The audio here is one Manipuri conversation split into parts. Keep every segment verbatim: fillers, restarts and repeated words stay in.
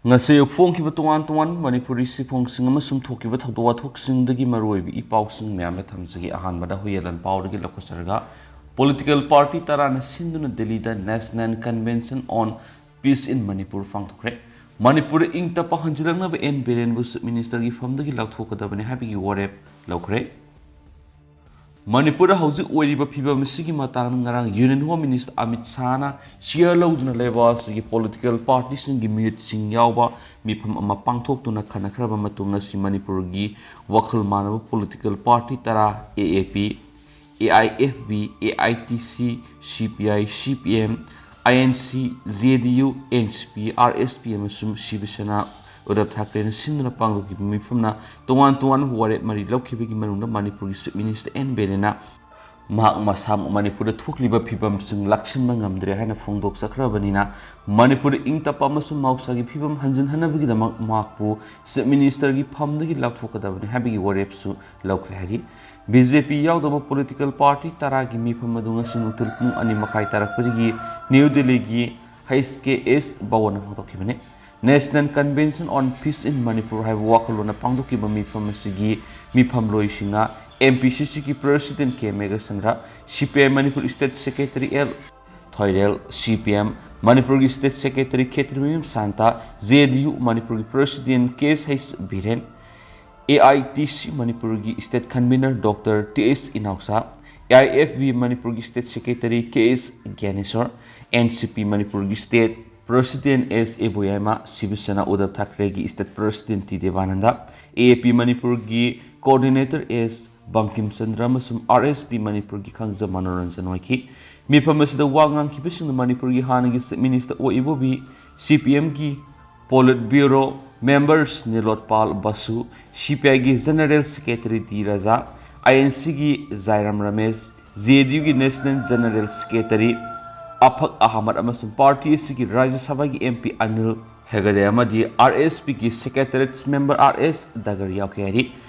ꯉꯁꯤ ꯐꯣꯡꯈꯤꯕ ꯇꯣꯉꯥꯟ ꯇꯣꯉꯥꯟꯕ ꯃꯅꯤꯄꯨꯔꯤ ꯁꯤꯐꯣꯡꯁꯤꯡ ꯑꯃꯁꯨꯡ ꯊꯣꯛꯈꯤꯕ ꯊꯧꯗꯣꯛ ꯋꯥꯊꯣꯛꯁꯤꯡꯗꯒꯤ ꯃꯔꯨꯑꯣꯏꯕ ꯏ ꯄꯥꯎꯁꯤꯡ ꯃꯌꯥꯝꯗ ꯊꯝꯖꯒꯦ꯫ ꯑꯍꯥꯟꯕꯗ ꯍꯨꯏꯌꯦꯟ ꯂꯥꯟꯄꯥꯎꯗꯒꯤ ꯂꯧꯈꯠꯆꯔꯒ, ꯄꯣꯂꯤꯇꯤꯀꯦꯜ ꯄꯥꯔꯇꯤ ꯇꯔꯥꯅ ꯁꯤꯟꯗꯨꯅ ꯗꯦꯜꯂꯤꯗ National Convention on Peace in Manipur ꯄꯥꯡꯊꯣꯛꯈ꯭ꯔꯦ꯫ ꯃꯅꯤꯄꯨꯔꯗ ꯏꯪ ꯇꯞꯄ ꯍꯟꯖꯤꯜꯂꯛꯅꯕ ꯑꯦꯟ ꯕꯤꯔꯦꯟꯕꯨ ꯆꯤꯐ ꯃꯤꯅꯤꯁꯇꯔꯒꯤ ꯐꯝꯗꯒꯤ ꯂꯧꯊꯣꯛꯀꯗꯕꯅꯤ ꯍꯥꯏꯕꯒꯤ ꯋꯥꯔꯦꯞ ꯂꯧꯈ꯭ꯔꯦ꯫ ꯃꯅꯤꯄꯨꯔꯗ ꯍꯧꯖꯤꯛ ꯑꯣꯏꯔꯤꯕ ꯐꯤꯕꯝ ꯑꯁꯤꯒꯤ ꯃꯇꯥꯡꯗ ꯉꯔꯥꯡ ꯌꯨꯅꯤꯌꯟ ꯍꯣꯝ ꯃꯤꯅꯤꯁꯇꯔ ꯑꯃꯤꯠ ꯁꯥꯍꯅ ꯁꯤꯌꯥꯔ ꯂꯧꯗꯨꯅ ꯂꯩꯕꯥꯛ ꯑꯁꯤꯒꯤ ꯄꯣꯂꯤꯇꯤꯀꯦꯜ ꯄꯥꯔꯇꯤꯁꯤꯡꯒꯤ ꯃꯤꯍꯨꯠꯁꯤꯡ ꯌꯥꯎꯕ ꯃꯤꯐꯝ ꯑꯃ ꯄꯥꯡꯊꯣꯛꯇꯨꯅ ꯈꯟꯅꯈ꯭ꯔꯕ ꯃꯇꯨꯡ ꯉꯁꯤ ꯃꯅꯤꯄꯨꯔꯒꯤ ꯋꯥꯈꯜ ꯃꯥꯟꯅꯕ ꯄꯣꯂꯤꯇꯤꯀꯦꯜ ꯄꯥꯔꯇꯤ ꯇꯔꯥ, A A P, A I F B, A I T C, C P I, C P M, I N C, J D U, N C P, R S P ꯑꯃꯁꯨꯡ ꯁꯤꯕ ꯁꯦꯅꯥ ꯎꯗꯕ ꯊꯥꯀ꯭ꯔꯦꯅ ꯁꯤꯟꯗꯨꯅ ꯄꯥꯡꯊꯣꯛꯈꯤꯕ ꯃꯤꯐꯝꯅ ꯇꯣꯉꯥꯟ ꯇꯣꯉꯥꯟꯕ ꯋꯥꯔꯦꯞ ꯃꯔꯤ ꯂꯧꯈꯤꯕꯒꯤ ꯃꯅꯨꯡꯗ ꯃꯅꯤꯄꯨꯔꯒꯤ ꯆꯤꯐ ꯃꯤꯅꯤꯁꯇꯔ ꯑꯦꯟ ꯕꯤꯔꯦꯟꯅ ꯃꯍꯥꯛ ꯃꯁꯥꯃꯛ ꯃꯅꯤꯄꯨꯔꯗ ꯊꯣꯛꯂꯤꯕ ꯐꯤꯕꯝꯁꯤꯡ ꯂꯥꯛꯁꯤꯟꯕ ꯉꯝꯗ꯭ꯔꯦ ꯍꯥꯏꯅ ꯐꯣꯡꯗꯣꯛꯆꯈ꯭ꯔꯕꯅꯤꯅ, ꯃꯅꯤꯄꯨꯔꯗ ꯏꯪ ꯇꯞꯄ ꯑꯃꯁꯨꯡ ꯃꯍꯧꯁꯥꯒꯤ ꯐꯤꯕꯝ ꯍꯟꯖꯤꯟꯍꯟꯅꯕꯒꯤꯗꯃꯛ ꯃꯍꯥꯛꯄꯨ ꯆꯤꯐ ꯃꯤꯅꯤꯁꯇꯔꯒꯤ ꯐꯝꯗꯒꯤ ꯂꯧꯊꯣꯛꯀꯗꯕꯅꯤ ꯍꯥꯏꯕꯒꯤ ꯋꯥꯔꯦꯞꯁꯨ ꯂꯧꯈ꯭ꯔꯦ ꯍꯥꯏꯔꯤ꯫ ꯕꯤ ꯖꯦ ꯄꯤ ꯌꯥꯎꯗꯕ ꯄꯣꯂꯤꯇꯤꯀꯦꯜ ꯄꯥꯔꯇꯤ ꯇꯔꯥꯒꯤ ꯃꯤꯐꯝ ꯑꯗꯨ ꯉꯁꯤ ꯅꯨꯡꯊꯤꯜ ꯄꯨꯡ ꯑꯅꯤ ꯃꯈꯥꯏ ꯇꯥꯔꯛꯄꯗꯒꯤ ꯅ꯭ꯌꯨ ꯗꯦꯜꯂꯤꯒꯤ ꯍꯩꯆ ꯀꯦ ꯑꯦꯁ ꯚꯋꯟꯗ ꯄꯥꯡꯊꯣꯛꯈꯤꯕꯅꯤ꯫ National Convention on Peace in Manipur ꯍꯥꯏꯕ ꯋꯥꯈꯜꯂꯣꯟꯅ ꯄꯥꯡꯊꯣꯛꯈꯤꯕ ꯃꯤꯐꯝ ꯑꯁꯤꯒꯤ ꯃꯤꯐꯝꯂꯣꯏꯁꯤꯡꯅ ꯑꯦꯝ ꯄꯤ ꯁꯤ ꯁꯤꯒꯤ president K Meghachandra, C P I Manipur state secretary L Thoirel, C P M ꯃꯅꯤꯄꯨꯔꯒꯤ state secretary Kshetrimayum Santa, J D U ꯃꯅꯤꯄꯨꯔꯒꯤ president K S H Biren, A I T C ꯃꯅꯤꯄꯨꯔꯒꯤ state convener doctor T S Inaocha, A I F B ꯃꯅꯤꯄꯨꯔꯒꯤ state secretary K S Gyaneshor, N C P ꯃꯅꯤꯄꯨꯔꯒꯤ ꯁ꯭ꯇꯦꯠ ꯄ꯭ꯔꯁꯤꯗꯦꯟ ꯑꯦꯁ ꯑꯦꯕꯣꯌꯥꯏꯃ, ꯁꯤꯕ ꯁꯦꯅꯥ ꯎꯗꯕ ꯊꯥꯀ꯭ꯔꯦꯒꯤ state president T ꯗꯦꯕꯥꯅꯟꯗ, A A ꯄꯤ ꯃꯅꯤꯄꯨꯔꯒꯤ ꯀꯣꯑꯣꯔꯗꯤꯅꯦꯇꯔ ꯑꯦꯁ ꯕꯪꯀꯤꯝ ꯆꯟꯗ꯭ꯔ ꯑꯃꯁꯨꯡ ꯑꯥꯔ ꯑꯦꯁ ꯄꯤ ꯃꯅꯤꯄꯨꯔꯒꯤ ꯈꯪꯖ ꯃꯅꯣꯔꯟꯖꯟ ꯑꯣꯏꯈꯤ꯫ ꯃꯤꯐꯝ ꯑꯁꯤꯗ ꯋꯥ ꯉꯥꯡꯈꯤꯕꯁꯤꯡꯅ ꯃꯅꯤꯄꯨꯔꯒꯤ ꯍꯥꯟꯅꯒꯤ ꯆꯤꯐ ꯃꯤꯅꯤꯁꯇꯔ ꯑꯣ ꯏꯕꯣꯕꯤ, ꯁꯤ ꯄꯤ ꯑꯦꯝꯒꯤ ꯄꯣꯂꯤꯠ ꯕ꯭ꯌꯨꯔꯣ ꯃꯦꯝꯕꯔꯁ ꯅꯤꯂꯣꯠꯄꯥꯜ ꯕꯁꯨ, ꯁꯤ ꯄꯤ ꯑꯥꯏꯒꯤ general secretary D Raja, I N ꯁꯤꯒꯤ ꯖꯥꯏꯔꯥꯝ ꯔꯃꯦꯁ, ꯖꯦ ꯗꯤ ꯌꯨꯒꯤ national general secretary Afaq Ahmad ꯑꯃꯁꯨꯡ ꯄꯥꯔꯇꯤ ꯑꯁꯤꯒꯤ ꯔꯥꯖ꯭ꯌ ꯁꯚꯥꯒꯤ ꯑꯦꯝ ꯄꯤ ꯑꯅꯤꯜ ꯍꯦꯒꯗꯦ ꯑꯃꯗꯤ ꯑꯥꯔ ꯑꯦꯁ ꯄꯤꯒꯤ ꯁꯦꯀ꯭ꯔꯦꯇꯔꯤꯌꯦꯠ ꯃꯦꯝꯕꯔ ꯑꯥꯔ ꯑꯦꯁ ꯗꯒꯔ ꯌꯥꯎꯈꯤ ꯍꯥꯏꯔꯤ꯫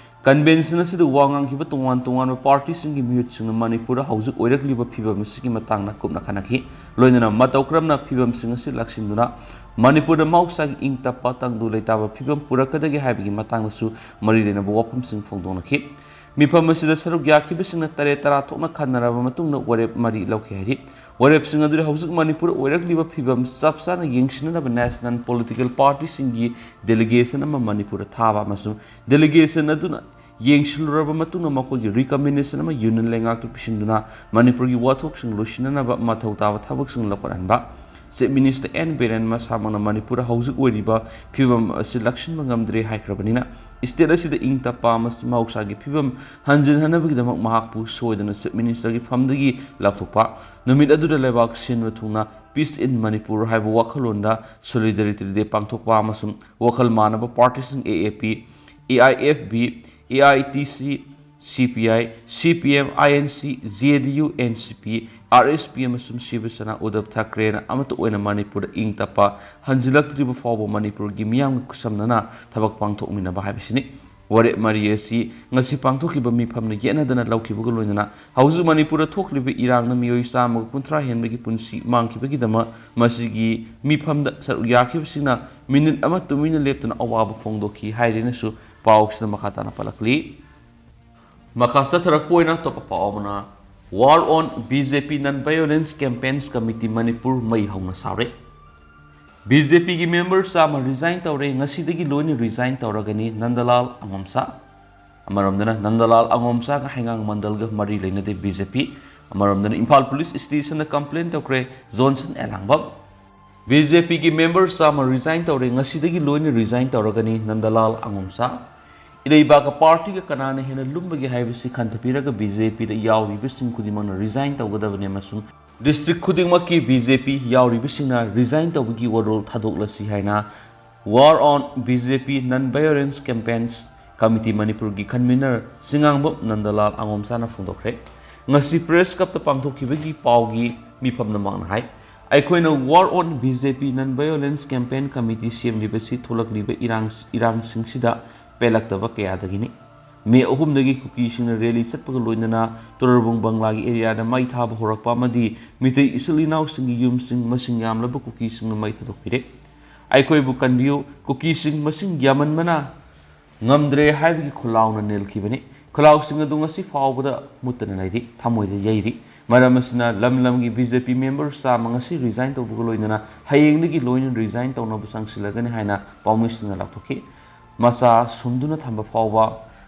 ꯀꯟꯚꯦꯟꯁꯟ ꯑꯁꯤꯗ ꯋꯥ ꯉꯥꯡꯈꯤꯕ ꯇꯣꯉꯥꯟ ꯇꯣꯉꯥꯟꯕ ꯄꯥꯔꯇꯤꯁꯤꯡꯒꯤ ꯃꯤꯍꯨꯠꯁꯤꯡꯅ ꯃꯅꯤꯄꯨꯔꯗ ꯍꯧꯖꯤꯛ ꯑꯣꯏꯔꯛꯂꯤꯕ ꯐꯤꯕꯝ ꯑꯁꯤꯒꯤ ꯃꯇꯥꯡꯗ ꯀꯨꯞꯅ ꯈꯟꯅꯈꯤ꯫ ꯂꯣꯏꯅꯅ ꯃꯇꯧ ꯀꯔꯝꯅ ꯐꯤꯕꯝꯁꯤꯡ ꯑꯁꯤ ꯂꯥꯛꯁꯤꯟꯗꯨꯅ ꯃꯅꯤꯄꯨꯔꯗ ꯃꯍꯧꯁꯥꯒꯤ ꯏꯪ ꯇꯞꯄ ꯇꯪꯗꯨ ꯂꯩꯇꯥꯕ ꯐꯤꯕꯝ ꯄꯨꯔꯛꯀꯗꯒꯦ ꯍꯥꯏꯕꯒꯤ ꯃꯇꯥꯡꯗꯁꯨ ꯃꯔꯤ ꯂꯩꯅꯕ ꯋꯥꯐꯝꯁꯤꯡ ꯐꯣꯡꯗꯣꯛꯅꯈꯤ꯫ ꯃꯤꯐꯝ ꯑꯁꯤꯗ ꯁꯔꯨꯛ ꯌꯥꯈꯤꯕꯁꯤꯡꯅ ꯇꯔꯦꯠ ꯇꯔꯥ ꯊꯣꯛꯅ ꯈꯟꯅꯔꯕ ꯃꯇꯨꯡꯗ ꯋꯥꯔꯦꯞ ꯃꯔꯤ ꯂꯧꯈꯤ ꯍꯥꯏꯔꯤ꯫ ꯋꯥꯔꯦꯞꯁꯤꯡ ꯑꯗꯨꯗꯤ ꯍꯧꯖꯤꯛ ꯃꯅꯤꯄꯨꯔꯗ ꯑꯣꯏꯔꯛꯂꯤꯕ ꯐꯤꯕꯝ ꯆꯞ ꯆꯥꯅ ꯌꯦꯡꯁꯤꯟꯅꯅꯕ ꯅꯦꯁꯅꯦꯜ ꯄꯣꯂꯤꯇꯤꯀꯦꯜ ꯄꯥꯔꯇꯤꯁꯤꯡꯒꯤ ꯗꯦꯂꯤꯒꯦꯁꯟ ꯑꯃ ꯃꯅꯤꯄꯨꯔꯗ ꯊꯥꯕ ꯑꯃꯁꯨꯡ ꯗꯦꯂꯤꯒꯦꯁꯟ ꯑꯗꯨꯅ ꯌꯦꯡꯁꯤꯜꯂꯨꯔꯕ ꯃꯇꯨꯡꯗ ꯃꯈꯣꯏꯒꯤ ꯔꯤꯀꯃꯦꯟꯗꯦꯁꯟ ꯑꯃ ꯌꯨꯅꯤꯌꯟ ꯂꯩꯉꯥꯛꯇ ꯄꯤꯁꯤꯟꯗꯨꯅ ꯃꯅꯤꯄꯨꯔꯒꯤ ꯋꯥꯊꯣꯛꯁꯤꯡ ꯂꯣꯏꯁꯤꯟꯅꯅꯕ ꯃꯊꯧ ꯇꯥꯕ ꯊꯕꯛꯁꯤꯡ ꯂꯧꯈꯠꯍꯟꯕ꯫ ꯆꯤꯐ ꯃꯤꯅꯤꯁꯇꯔ ꯑꯦꯟ ꯕꯤꯔꯦꯟ ꯃꯁꯥꯃꯛꯅ ꯃꯅꯤꯄꯨꯔꯗ ꯍꯧꯖꯤꯛ ꯑꯣꯏꯔꯤꯕ ꯐꯤꯕꯝ ꯑꯁꯤ ꯂꯥꯛꯁꯤꯟꯕ ꯉꯝꯗ꯭ꯔꯦ ꯍꯥꯏꯈ꯭ꯔꯕꯅꯤꯅ, ꯁ꯭ꯇꯦꯠ ꯑꯁꯤꯗ ꯏꯪ ꯇꯞꯄ ꯑꯃꯁꯨꯡ ꯃꯍꯧꯁꯥꯒꯤ ꯐꯤꯕꯝ ꯍꯟꯖꯤꯟꯍꯟꯅꯕꯒꯤꯗꯃꯛ ꯃꯍꯥꯛꯄꯨ ꯁꯣꯏꯗꯅ ꯆꯤꯐ ꯃꯤꯅꯤꯁꯇꯔꯒꯤ ꯐꯝꯗꯒꯤ ꯂꯧꯊꯣꯛꯄ, ꯅꯨꯃꯤꯠ ꯑꯗꯨꯗ ꯂꯩꯕꯥꯛ ꯁꯤꯟꯕ ꯊꯨꯡꯅ Peace in Manipur ꯍꯥꯏꯕ ꯋꯥꯈꯜꯂꯣꯟꯗ Solidarity Day ꯄꯥꯡꯊꯣꯛꯄ ꯑꯃꯁꯨꯡ ꯋꯥꯈꯜ ꯃꯥꯟꯅꯕ ꯄꯥꯔꯇꯤꯁꯤꯡ A A P, A I F B, A I T C, C P I, C P M, I N C, J D U, N C P, R S P ꯑꯃꯁꯨꯡ ꯁꯤꯕ ꯁꯦꯅꯥ ꯎꯗꯕ ꯊꯥꯀ꯭ꯔꯦꯅ ꯑꯃꯠꯇ ꯑꯣꯏꯅ ꯃꯅꯤꯄꯨꯔꯗ ꯏꯪ ꯇꯞꯄ ꯍꯟꯖꯤꯜꯂꯛꯇ꯭ꯔꯤꯕ ꯐꯥꯎꯕ ꯃꯅꯤꯄꯨꯔꯒꯤ ꯃꯤꯌꯥꯝꯒ ꯈꯨꯠꯁꯝꯅꯅ ꯊꯕꯛ ꯄꯥꯡꯊꯣꯛꯃꯤꯟꯅꯕ ꯍꯥꯏꯕꯁꯤꯅꯤ꯫ ꯋꯥꯔꯦꯞ ꯃꯔꯤ ꯑꯁꯤ ꯉꯁꯤ ꯄꯥꯡꯊꯣꯛꯈꯤꯕ ꯃꯤꯐꯝꯅ ꯌꯦꯠꯅꯗꯅ ꯂꯧꯈꯤꯕꯒ ꯂꯣꯏꯅꯅ ꯍꯧꯖꯤꯛ ꯃꯅꯤꯄꯨꯔꯗ ꯊꯣꯛꯂꯤꯕ ꯏꯔꯥꯡꯅ ꯃꯤꯑꯣꯏ ꯆꯥꯝꯃꯒ ꯀꯨꯟꯊ꯭ꯔꯥ ꯍꯦꯟꯕꯒꯤ ꯄꯨꯟꯁꯤ ꯃꯥꯡꯈꯤꯕꯒꯤꯗꯃꯛ ꯃꯁꯤꯒꯤ ꯃꯤꯐꯝꯗ ꯁꯔꯨꯛ ꯌꯥꯈꯤꯕꯁꯤꯡꯅ ꯃꯤꯅꯤꯠ ꯑꯃ ꯇꯨꯃꯤꯟꯅ ꯂꯦꯞꯇꯨꯅ ꯑꯋꯥꯕ ꯐꯣꯡꯗꯣꯛꯈꯤ ꯍꯥꯏꯔꯦꯅꯁꯨ ꯄꯥꯎꯁꯤꯗ ꯃꯈꯥ ꯇꯥꯅ ꯄꯜꯂꯛꯂꯤ꯫ ꯃꯈꯥ ꯆꯠꯊꯔꯛꯄ ꯑꯣꯏꯅ ꯑꯇꯣꯞꯄ ꯄꯥꯎ ꯑꯃꯅ, War on B J P Non-Violence Campaigns Committee Manipur ꯃꯩ ꯍꯧꯅ ꯁꯥꯔꯦ꯫ B J P ꯒꯤ ꯃꯦꯝꯕꯔ ꯆꯥꯝꯃ ꯔꯤꯖꯥꯏꯟ ꯇꯧꯔꯦ, ꯉꯁꯤꯗꯒꯤ ꯂꯣꯏꯅ ꯔꯤꯖꯥꯏꯟ ꯇꯧꯔꯒꯅꯤ ꯅꯟꯗꯂꯥꯜ ꯑꯉꯣꯝꯆꯥ꯫ ꯑꯃꯔꯣꯝꯗꯅ ꯅꯟꯗꯂꯥꯜ ꯑꯉꯣꯝꯆꯥꯒ ꯍꯩꯉꯥꯡ ꯃꯟꯗꯜꯒ ꯃꯔꯤ ꯂꯩꯅꯗꯦ B J P꯫ ꯑꯃꯔꯣꯝꯗꯅ ꯏꯝꯐꯥꯜ ꯄꯨꯂꯤꯁ ꯁ꯭ꯇꯦꯁꯟꯗ ꯀꯝꯄ꯭ꯂꯦꯟ ꯇꯧꯈ꯭ꯔꯦ Johnson Elangbam. B J P ꯒꯤ ꯃꯦꯝꯕꯔ ꯆꯥꯝꯃ ꯔꯤꯖꯥꯏꯟ ꯇꯧꯔꯦ, ꯉꯁꯤꯗꯒꯤ ꯂꯣꯏꯅ ꯔꯤꯖꯥꯏꯟ ꯇꯧꯔꯒꯅꯤ ꯅꯟꯗꯂꯥꯜ ꯑꯉꯣꯝꯆꯥ꯫ ꯏꯔꯩꯕꯥꯛꯀ ꯄꯥꯔꯇꯤꯒ ꯀꯅꯥꯅ ꯍꯦꯟꯅ ꯂꯨꯝꯕꯒꯦ ꯍꯥꯏꯕꯁꯤ ꯈꯟꯊꯕꯤꯔꯒ B J P ꯗ ꯌꯥꯎꯔꯤꯕꯁꯤꯡ ꯈꯨꯗꯤꯡꯃꯛꯅ ꯔꯤꯖꯥꯏꯟ ꯇꯧꯒꯗꯕꯅꯤ ꯑꯃꯁꯨꯡ ꯗꯤꯁꯇ꯭ꯔꯤꯛ ꯈꯨꯗꯤꯡꯃꯛꯀꯤ B J P ꯌꯥꯎꯔꯤꯕꯁꯤꯡꯅ ꯔꯤꯖꯥꯏꯟ ꯇꯧꯕꯒꯤ ꯋꯥꯔꯣꯜ ꯊꯥꯗꯣꯛꯂꯁꯤ ꯍꯥꯏꯅ War on B J P Non-Violence Campaigns Committee ꯃꯅꯤꯄꯨꯔꯒꯤ ꯀꯟꯚꯤꯅꯔ ꯆꯤꯉꯥꯡꯕꯝ ꯅꯟꯗꯂꯥꯜ ꯑꯉꯣꯝꯆꯥꯅ ꯐꯣꯡꯗꯣꯛꯈ꯭ꯔꯦ꯫ ꯉꯁꯤ ꯄ꯭ꯔꯦꯁ ꯀ꯭ꯂꯕꯇ ꯄꯥꯡꯊꯣꯛꯈꯤꯕꯒꯤ ꯄꯥꯎꯒꯤ ꯃꯤꯐꯝꯗ ꯃꯍꯥꯛꯅ ꯍꯥꯏ, ꯑꯩꯈꯣꯏꯅ War on B J P Non-Violence Campaign Committee ꯁꯦꯝꯂꯤꯕꯁꯤ ꯊꯣꯛꯂꯛꯂꯤꯕ ꯏꯔꯥꯡ, ꯏꯔꯥꯡꯁꯤꯡꯁꯤꯗ ꯄꯦꯜꯂꯛꯇꯕ ꯀꯌꯥꯗꯒꯤꯅꯤ꯫ ꯃꯦ ꯑꯍꯨꯝꯗꯒꯤ ꯀꯨꯀꯤꯁꯤꯡꯅ ꯔꯦꯂꯤ ꯆꯠꯄꯒ ꯂꯣꯏꯅꯅ ꯇꯣꯔꯕꯨꯡ ꯕꯪꯂꯥꯒꯤ ꯑꯦꯔꯤꯌꯥꯗ ꯃꯩ ꯊꯥꯕ ꯍꯧꯔꯛꯄ ꯑꯃꯗꯤ ꯃꯤꯇꯩ ꯏꯆꯤꯜ ꯏꯅꯥꯎꯁꯤꯡꯒꯤ ꯌꯨꯝꯁꯤꯡ ꯃꯁꯤꯡ ꯌꯥꯝꯂꯕ ꯀꯨꯀꯤꯁꯤꯡꯅ ꯃꯩ ꯊꯥꯗꯣꯛꯄꯤꯔꯦ꯫ "ꯑꯩꯈꯣꯏꯕꯨ ꯀꯟꯕꯤꯌꯨ, ꯀꯨꯀꯤꯁꯤꯡ ꯃꯁꯤꯡ ꯌꯥꯝꯃꯟꯕꯅ ꯉꯝꯗ꯭ꯔꯦ" ꯍꯥꯏꯕꯒꯤ ꯈꯨꯜꯂꯥꯎꯅ ꯅꯤꯜꯈꯤꯕꯅꯤ꯫ ꯈꯨꯜꯂꯥꯎꯁꯤꯡ ꯑꯗꯨ ꯉꯁꯤ ꯐꯥꯎꯕꯗ ꯃꯨꯠꯇꯅ ꯂꯩꯔꯤ, ꯊꯃꯣꯏꯗ ꯌꯩꯔꯤ꯫ ꯃꯔꯝ ꯑꯁꯤꯅ ꯂꯝ ꯂꯝꯒꯤ ꯕꯤ ꯖꯦ ꯄꯤ ꯃꯦꯝꯕꯔ ꯆꯥꯝꯃ ꯉꯁꯤ ꯔꯤꯖꯥꯏꯟ ꯇꯧꯕꯒ ꯂꯣꯏꯅꯅ ꯍꯌꯦꯡꯗꯒꯤ ꯂꯣꯏꯅ ꯔꯤꯖꯥꯏꯟ ꯇꯧꯅꯕ ꯆꯪꯁꯤꯜꯂꯒꯅꯤ ꯍꯥꯏꯅ ꯄꯥꯎꯃꯤꯁꯤꯡꯅ ꯂꯥꯎꯊꯣꯛꯈꯤ꯫ ꯃꯆꯥ ꯁꯨꯝꯗꯨꯅ ꯊꯝꯕ ꯐꯥꯎꯕ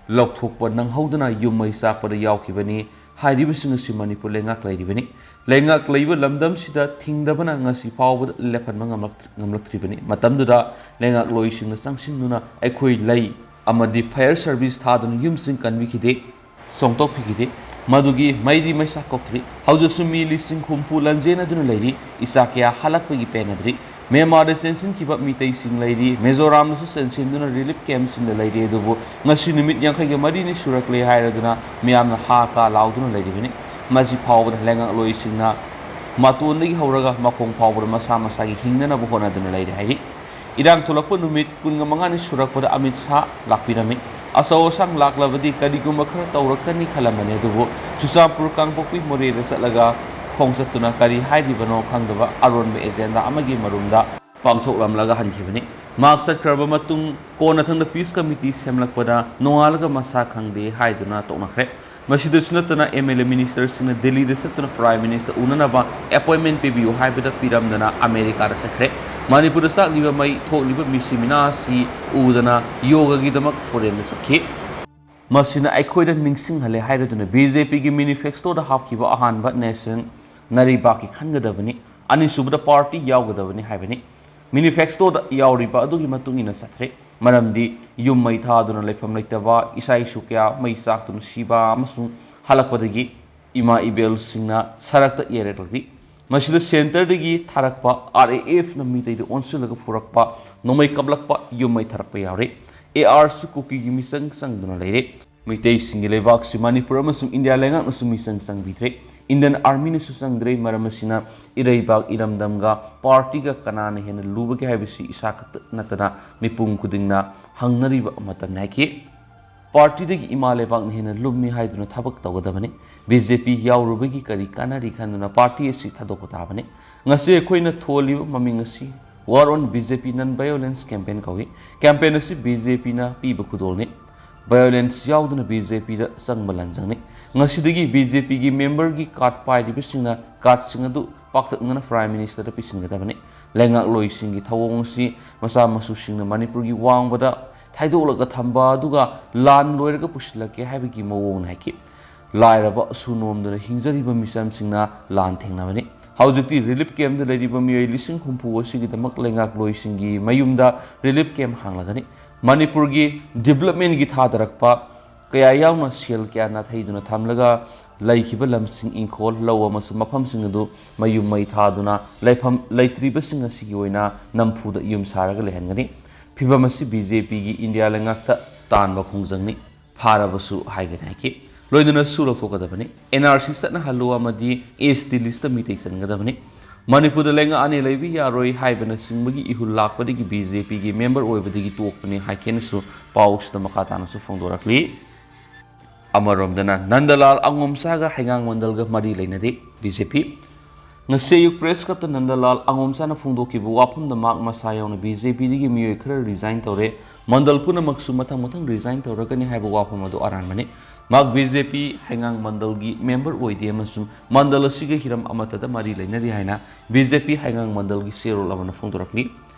ꯂꯧꯊꯣꯛꯄ ꯅꯪꯍꯧꯗꯅ ꯌꯨꯝ ꯃꯩ ꯆꯥꯛꯄꯗ ꯌꯥꯎꯈꯤꯕꯅꯤ꯫ ꯍꯥꯏꯔꯤꯕꯁꯤꯡ ꯑꯁꯤ ꯃꯅꯤꯄꯨꯔ ꯂꯩꯉꯥꯛ ꯂꯩꯔꯤꯕꯅꯤ꯫ ꯂꯩꯉꯥꯛ ꯂꯩꯕ ꯂꯝꯗꯝꯁꯤꯗ ꯊꯤꯡꯗꯕꯅ ꯉꯁꯤ ꯐꯥꯎꯕꯗ ꯂꯦꯞꯍꯟꯕ ꯉꯝꯂꯛ-, ꯉꯝꯂꯛꯇ꯭ꯔꯤꯕꯅꯤ꯫ ꯃꯇꯝꯗꯨꯗ ꯂꯩꯉꯥꯛꯂꯣꯏꯁꯤꯡꯅ ꯆꯪꯁꯤꯟꯗꯨꯅ ꯑꯩꯈꯣꯏ ꯂꯩ ꯑꯃꯗꯤ ꯐꯥꯌꯔ ꯁꯔꯚꯤꯁ ꯊꯥꯗꯨꯅ ꯌꯨꯝꯁꯤꯡ ꯀꯟꯕꯤꯈꯤꯗꯦ, ꯁꯣꯡꯗꯣꯛꯄꯤꯈꯤꯗꯦ꯫ ꯃꯗꯨꯒꯤ ꯃꯩꯔꯤ ꯃꯩꯁꯥ ꯀꯣꯛꯇ꯭ꯔꯤ꯫ ꯍꯧꯖꯤꯛꯁꯨ ꯃꯤ ꯂꯤꯁꯤꯡ ꯍꯨꯝꯐꯨ ꯂꯥꯟꯖꯦꯟꯅꯗꯨꯅ ꯂꯩꯔꯤ꯫ ꯏꯆꯥ ꯀꯌꯥ ꯍꯜꯂꯛꯄꯒꯤ ꯄꯦꯟꯅꯗ꯭ꯔꯤ꯫ ꯃ꯭ꯌꯥꯟꯃꯥꯔꯗ ꯆꯦꯟꯁꯤꯟꯈꯤꯕ ꯃꯤꯇꯩꯁꯤꯡ ꯂꯩꯔꯤ꯫ ꯃꯤꯖꯣꯔꯥꯝꯗꯁꯨ ꯆꯦꯟꯁꯤꯟꯗꯨꯅ ꯔꯤꯂꯤꯐ ꯀꯦꯝꯞꯁꯤꯡꯗ ꯂꯩꯔꯤ꯫ ꯑꯗꯨꯕꯨ ꯉꯁꯤ ꯅꯨꯃꯤꯠ ꯌꯥꯡꯈꯩꯒ ꯃꯔꯤꯅꯤ ꯁꯨꯔꯛꯂꯦ ꯍꯥꯏꯔꯗꯨꯅ ꯃꯤꯌꯥꯝꯅ ꯍꯥ ꯀꯥ ꯂꯥꯎꯗꯨꯅ ꯂꯩꯔꯤꯕꯅꯤ꯫ ꯃꯁꯤ ꯐꯥꯎꯕꯗ ꯂꯩꯉꯥꯛꯂꯣꯏꯁꯤꯡꯅ ꯃꯇꯣꯟꯗꯒꯤ ꯍꯧꯔꯒ ꯃꯈꯣꯡ ꯐꯥꯎꯕꯗ ꯃꯁꯥ ꯃꯁꯥꯒꯤ ꯍꯤꯡꯅꯅꯕ ꯍꯣꯠꯅꯗꯨꯅ ꯂꯩꯔꯤ ꯍꯥꯏꯔꯤ꯫ ꯏꯔꯥꯡ ꯊꯣꯛꯂꯛꯄ ꯅꯨꯃꯤꯠ ꯀꯨꯟꯃꯉꯥꯅꯤ ꯁꯨꯔꯛꯄꯗ ꯑꯃꯤꯠ ꯁꯥ ꯂꯥꯛꯄꯤꯔꯝꯃꯤ꯫ ꯑꯆꯧ ꯑꯁꯥꯡ ꯂꯥꯛꯂꯕꯗꯤ ꯀꯔꯤꯒꯨꯝꯕ ꯈꯔ ꯇꯧꯔꯛꯀꯅꯤ ꯈꯜꯂꯝꯕꯅꯤ, ꯑꯗꯨꯕꯨ ꯆꯨꯔꯆꯥꯟꯄꯨꯔ, ꯀꯥꯡꯄꯣꯛꯄꯤ, ꯃꯣꯔꯦꯗ ꯆꯠꯂꯒ ꯈꯣꯡ ꯆꯠꯇꯨꯅ ꯀꯔꯤ ꯍꯥꯏꯔꯤꯕꯅꯣ ꯈꯪꯗꯕ ꯑꯔꯣꯟꯕ ꯑꯦꯖꯦꯟꯗꯥ ꯑꯃꯒꯤ ꯃꯔꯨꯝꯗ ꯄꯥꯡꯊꯣꯛꯂꯝꯂꯒ ꯍꯟꯈꯤꯕꯅꯤ꯫ ꯃꯍꯥꯛ ꯆꯠꯈ꯭ꯔꯕ ꯃꯇꯨꯡ ꯀꯣꯟꯅꯊꯪꯗ ꯄꯤꯁ ꯀꯃꯤꯇꯤ ꯁꯦꯝꯂꯛꯄꯗ ꯅꯣꯡꯉꯥꯜꯂꯒ ꯃꯁꯥ ꯈꯪꯗꯦ ꯍꯥꯏꯗꯨꯅ ꯇꯣꯛꯅꯈ꯭ꯔꯦ꯫ ꯃꯁꯤꯗꯁꯨ ꯅꯠꯇꯅ ꯑꯦꯝ ꯑꯦꯜ ꯑꯦ ꯃꯤꯅꯤꯁꯇꯔꯁꯤꯡꯅ ꯗꯤꯜꯂꯤꯗ ꯆꯠꯇꯨꯅ ꯄ꯭ꯔꯥꯏꯝ ꯃꯤꯅꯤꯁꯇꯔ ꯎꯅꯅꯕ ꯑꯦꯄꯣꯏꯟꯃꯦꯟ ꯄꯤꯕꯤꯌꯨ ꯍꯥꯏꯕꯗ ꯄꯤꯔꯝꯗꯅ ꯑꯃꯦꯔꯤꯀꯥꯗ ꯆꯠꯈ꯭ꯔꯦ꯫ ꯃꯅꯤꯄꯨꯔꯗ ꯆꯥꯛꯂꯤꯕ ꯃꯩ ꯊꯣꯛꯂꯤꯕ ꯃꯤꯁꯤ ꯃꯤꯅꯥ ꯑꯁꯤ ꯎꯗꯅ ꯌꯣꯒꯒꯤꯗꯃꯛ ꯐꯣꯔꯦꯟꯗ ꯆꯠꯈꯤ꯫ ꯃꯁꯤꯅ ꯑꯩꯈꯣꯏꯗ ꯅꯤꯡꯁꯤꯡꯍꯜꯂꯦ ꯍꯥꯏꯔꯗꯨꯅ ꯕꯤ ꯖꯦ ꯄꯤꯒꯤ ꯃꯦꯅꯤꯐꯦꯁꯇꯣꯗ ꯍꯥꯞꯈꯤꯕ ꯑꯍꯥꯟꯕ ꯅꯦꯁꯟ ꯅꯥꯔꯩꯕꯥꯛꯀꯤ ꯈꯟꯒꯗꯕꯅꯤ, ꯑꯅꯤꯁꯨꯕꯗ ꯄꯥꯔꯇꯤ ꯌꯥꯎꯒꯗꯕꯅꯤ ꯍꯥꯏꯕꯅꯤ꯫ ꯃꯦꯅꯤꯐꯦꯁꯇꯣꯗ ꯌꯥꯎꯔꯤꯕ ꯑꯗꯨꯒꯤ ꯃꯇꯨꯡ ꯏꯟꯅ ꯆꯠꯈ꯭ꯔꯦ꯫ ꯃꯔꯝꯗꯤ ꯌꯨꯝ ꯃꯩ ꯊꯥꯗꯨꯅ ꯂꯩꯐꯝ ꯂꯩꯇꯕ, ꯏꯆꯥ ꯏꯁꯨ ꯀꯌꯥ ꯃꯩ ꯆꯥꯛꯇꯨꯅ ꯁꯤꯕ ꯑꯃꯁꯨꯡ ꯍꯜꯂꯛꯄꯗꯒꯤ ꯏꯃꯥ ꯏꯕꯦꯜꯁꯤꯡꯅ ꯁꯔꯛꯇ ꯌꯩꯔꯛꯂꯤ꯫ ꯃꯁꯤꯗ ꯁꯦꯟꯇꯔꯗꯒꯤ ꯊꯥꯔꯛꯄ ꯑꯥꯔ ꯑꯦ ꯑꯦꯐꯅ ꯃꯤꯇꯩꯗ ꯑꯣꯟꯁꯤꯜꯂꯒ ꯄꯨꯔꯛꯄ ꯅꯣꯡꯃꯩ ꯀꯥꯞꯂꯛꯄ, ꯌꯨꯝ ꯃꯩ ꯊꯥꯔꯛꯄ ꯌꯥꯎꯔꯦ꯫ ꯑꯦ ꯑꯥꯔꯁꯨ ꯀꯨꯀꯤꯒꯤ ꯃꯤꯆꯪ ꯆꯪꯗꯨꯅ ꯂꯩꯔꯦ꯫ ꯃꯩꯇꯩꯁꯤꯡꯒꯤ ꯂꯩꯕꯥꯛꯁꯤ ꯃꯅꯤꯄꯨꯔ ꯑꯃꯁꯨꯡ ꯏꯟꯗꯤꯌꯥ ꯂꯩꯉꯥꯛꯅꯁꯨ ꯃꯤꯆꯪ ꯆꯪꯕꯤꯗ꯭ꯔꯦ꯫ ꯏꯟꯗꯤꯌꯟ ꯑꯥꯔꯃꯤꯅꯁꯨ ꯆꯪꯗ꯭ꯔꯦ꯫ ꯃꯔꯝ ꯑꯁꯤꯅ ꯏꯔꯩꯕꯥꯛ ꯏꯔꯝꯗꯝꯒ ꯄꯥꯔꯇꯤꯒ ꯀꯅꯥꯅ ꯍꯦꯟꯅ ꯂꯨꯕꯒꯦ ꯍꯥꯏꯕꯁꯤ ꯏꯁꯥ ꯈꯛꯇ ꯅꯠꯇꯅ ꯃꯤꯄꯨꯝ ꯈꯨꯗꯤꯡꯅ ꯍꯪꯅꯔꯤꯕ ꯃꯇꯝꯅꯤ ꯍꯥꯏꯈꯤ꯫ ꯄꯥꯔꯇꯤꯗꯒꯤ ꯏꯃꯥ ꯂꯩꯕꯥꯛꯅ ꯍꯦꯟꯅ ꯂꯨꯝꯃꯤ ꯍꯥꯏꯗꯨꯅ ꯊꯕꯛ ꯇꯧꯒꯗꯕꯅꯤ꯫ ꯕꯤ ꯖꯦ ꯄꯤ ꯌꯥꯎꯔꯨꯕꯒꯤ ꯀꯔꯤ ꯀꯥꯟꯅꯔꯤ ꯈꯟꯗꯨꯅ ꯄꯥꯔꯇꯤ ꯑꯁꯤ ꯊꯥꯗꯣꯛꯄ ꯇꯥꯕꯅꯤ꯫ ꯉꯁꯤ ꯑꯩꯈꯣꯏꯅ ꯊꯣꯜꯂꯤꯕ ꯃꯃꯤꯡ ꯑꯁꯤ War on B J P Non-Violence Campaign ꯀꯧꯏ꯫ Campaign ꯑꯁꯤ B J Pꯅ ꯄꯤꯕ ꯈꯨꯗꯣꯜꯅꯤ꯫ Violence ꯌꯥꯎꯗꯅ B J Pꯗ ꯆꯪꯕ ꯂꯟꯖꯪꯅꯤ꯫ ꯉꯁꯤꯗꯒꯤ B J Pꯒꯤ memberꯒꯤ card ꯄꯥꯏꯔꯤꯕꯁꯤꯡꯅ cardꯁꯤꯡ ꯑꯗꯨ ꯄꯥꯛꯇꯛꯅꯅ Prime Ministerꯗ ꯄꯤꯁꯤꯟꯒꯗꯕꯅꯤ꯫ ꯂꯩꯉꯥꯛꯂꯣꯏꯁꯤꯡꯒꯤ ꯊꯧꯑꯣꯡ ꯑꯁꯤ ꯃꯆꯥ ꯃꯁꯨꯁꯤꯡꯅ ꯃꯅꯤꯄꯨꯔꯒꯤ ꯋꯥꯡꯃꯗ ꯊꯩꯗꯣꯛꯂꯒ ꯊꯝꯕ ꯑꯗꯨꯒ ꯂꯥꯟ ꯂꯣꯏꯔꯒ ꯄꯨꯁꯤꯜꯂꯛꯀꯦ ꯍꯥꯏꯕꯒꯤ ꯃꯑꯣꯡꯅꯤ ꯍꯥꯏꯈꯤ꯫ ꯂꯥꯏꯔꯕ ꯁꯨ ꯅꯣꯝꯗꯨꯅ ꯍꯤꯡꯖꯔꯤꯕ ꯃꯤꯆꯝꯁꯤꯡꯅ ꯂꯥꯟ ꯊꯦꯡꯅꯕꯅꯤ꯫ ꯍꯧꯖꯤꯛꯇꯤ relief campꯇ ꯂꯩꯔꯤꯕ ꯃꯤꯑꯣꯏ ꯂꯤꯁꯤꯡ ꯍꯨꯝꯐꯨ ꯑꯁꯤꯒꯤꯗꯃꯛ ꯂꯩꯉꯥꯛꯂꯣꯏꯁꯤꯡꯒꯤ ꯃꯌꯨꯝꯗ relief camp ꯍꯥꯡꯂꯒꯅꯤ꯫ ꯃꯅꯤꯄꯨꯔꯒꯤ developmentꯒꯤ ꯊꯥꯗꯔꯛꯄ ꯀꯌꯥ ꯌꯥꯎꯅ ꯁꯦꯜ ꯀꯌꯥ ꯅꯥꯊꯩꯗꯨꯅ ꯊꯝꯂꯒ ꯂꯩꯈꯤꯕ ꯂꯝꯁꯤꯡ, ꯏꯪꯈꯣꯜ, ꯂꯧ ꯑꯃꯁꯨꯡ ꯃꯐꯝꯁꯤꯡ ꯑꯗꯨ ꯃꯌꯨꯝ ꯃꯩ ꯊꯥꯗꯨꯅ ꯂꯩꯐꯝ ꯂꯩꯇ꯭ꯔꯤꯕꯁꯤꯡ ꯑꯁꯤꯒꯤ ꯑꯣꯏꯅ ꯅꯝꯐꯨꯗ ꯌꯨꯝ ꯁꯥꯔꯒ ꯂꯩꯍꯟꯒꯅꯤ꯫ ꯐꯤꯚꯝ ꯑꯁꯤ B J Pꯒꯤ ꯏꯟꯗꯤꯌꯥ ꯂꯩꯉꯥꯛꯇ ꯇꯥꯟꯕ ꯈꯣꯡꯖꯪꯅꯤ꯫ ꯐꯥꯔꯕꯁꯨ ꯍꯥꯏꯒꯅꯤ ꯍꯥꯏꯈꯤ꯫ ꯂꯣꯏꯅꯅꯁꯨ ꯂꯧꯊꯣꯛꯀꯗꯕꯅꯤ꯫ N R C ꯆꯠꯅꯍꯜꯂꯨ ꯑꯃꯗꯤ S T listꯇ ꯃꯤꯇꯩ ꯆꯟꯒꯗꯕꯅꯤ꯫ ꯃꯅꯤꯄꯨꯔꯗ ꯂꯩꯉꯥꯛ ꯑꯅꯤ ꯂꯩꯕ ꯌꯥꯔꯣꯏ ꯍꯥꯏꯕꯅꯆꯤꯡꯕꯒꯤ ꯏꯍꯨꯜ ꯂꯥꯛꯄꯗꯒꯤ B J Pꯒꯤ member ꯑꯣꯏꯕꯗꯒꯤ ꯇꯣꯛꯄꯅꯤ ꯍꯥꯏꯈꯤꯅꯁꯨ ꯄꯥꯎꯁꯤꯗ ꯃꯈꯥ ꯇꯥꯅꯁꯨ ꯐꯣꯡꯗꯣꯔꯛꯂꯤ꯫ ꯑꯃꯔꯣꯝꯗꯅ ꯅꯟꯗꯂꯥꯜ ꯑꯉꯣꯝꯆꯥꯒ ꯍꯩꯉꯥꯡ ꯃꯟꯗꯜꯒ ꯃꯔꯤ ꯂꯩꯅꯗꯦ꯫ B J P꯫ ꯉꯁꯤ ꯑꯌꯨꯛ Press Clubꯇ ꯅꯟꯗꯂꯥꯜ ꯑꯉꯣꯝꯆꯥꯅ ꯐꯣꯡꯗꯣꯛꯈꯤꯕ ꯋꯥꯐꯝꯗ ꯃꯍꯥꯛ ꯃꯁꯥ ꯌꯥꯎꯅ B J Pꯗꯒꯤ ꯃꯤꯑꯣꯏ ꯈꯔ resign ꯇꯧꯔꯦ꯫ ꯃꯟꯗꯜ ꯄꯨꯝꯅꯃꯛꯁꯨ ꯃꯊꯪ ꯃꯊꯪ resign ꯇꯧꯔꯒꯅꯤ ꯍꯥꯏꯕ ꯋꯥꯐꯝ ꯑꯗꯨ ꯑꯔꯥꯟꯕꯅꯤ꯫ ꯃꯍꯥꯛ B J P ꯍꯩꯉꯥꯡ ꯃꯟꯗꯜꯒꯤ member ꯑꯣꯏꯗꯦ ꯑꯃꯁꯨꯡ ꯃꯟꯗꯜ ꯑꯁꯤꯒ ꯍꯤꯔꯝ ꯑꯃꯠꯇꯗ ꯃꯔꯤ ꯂꯩꯅꯗꯦ ꯍꯥꯏꯅ B J P ꯍꯩꯉꯥꯡ ꯃꯟꯗꯜꯒꯤ ꯆꯦꯔꯣꯜ ꯑꯃꯅ ꯐꯣꯡꯗꯣꯔꯛꯂꯤ꯫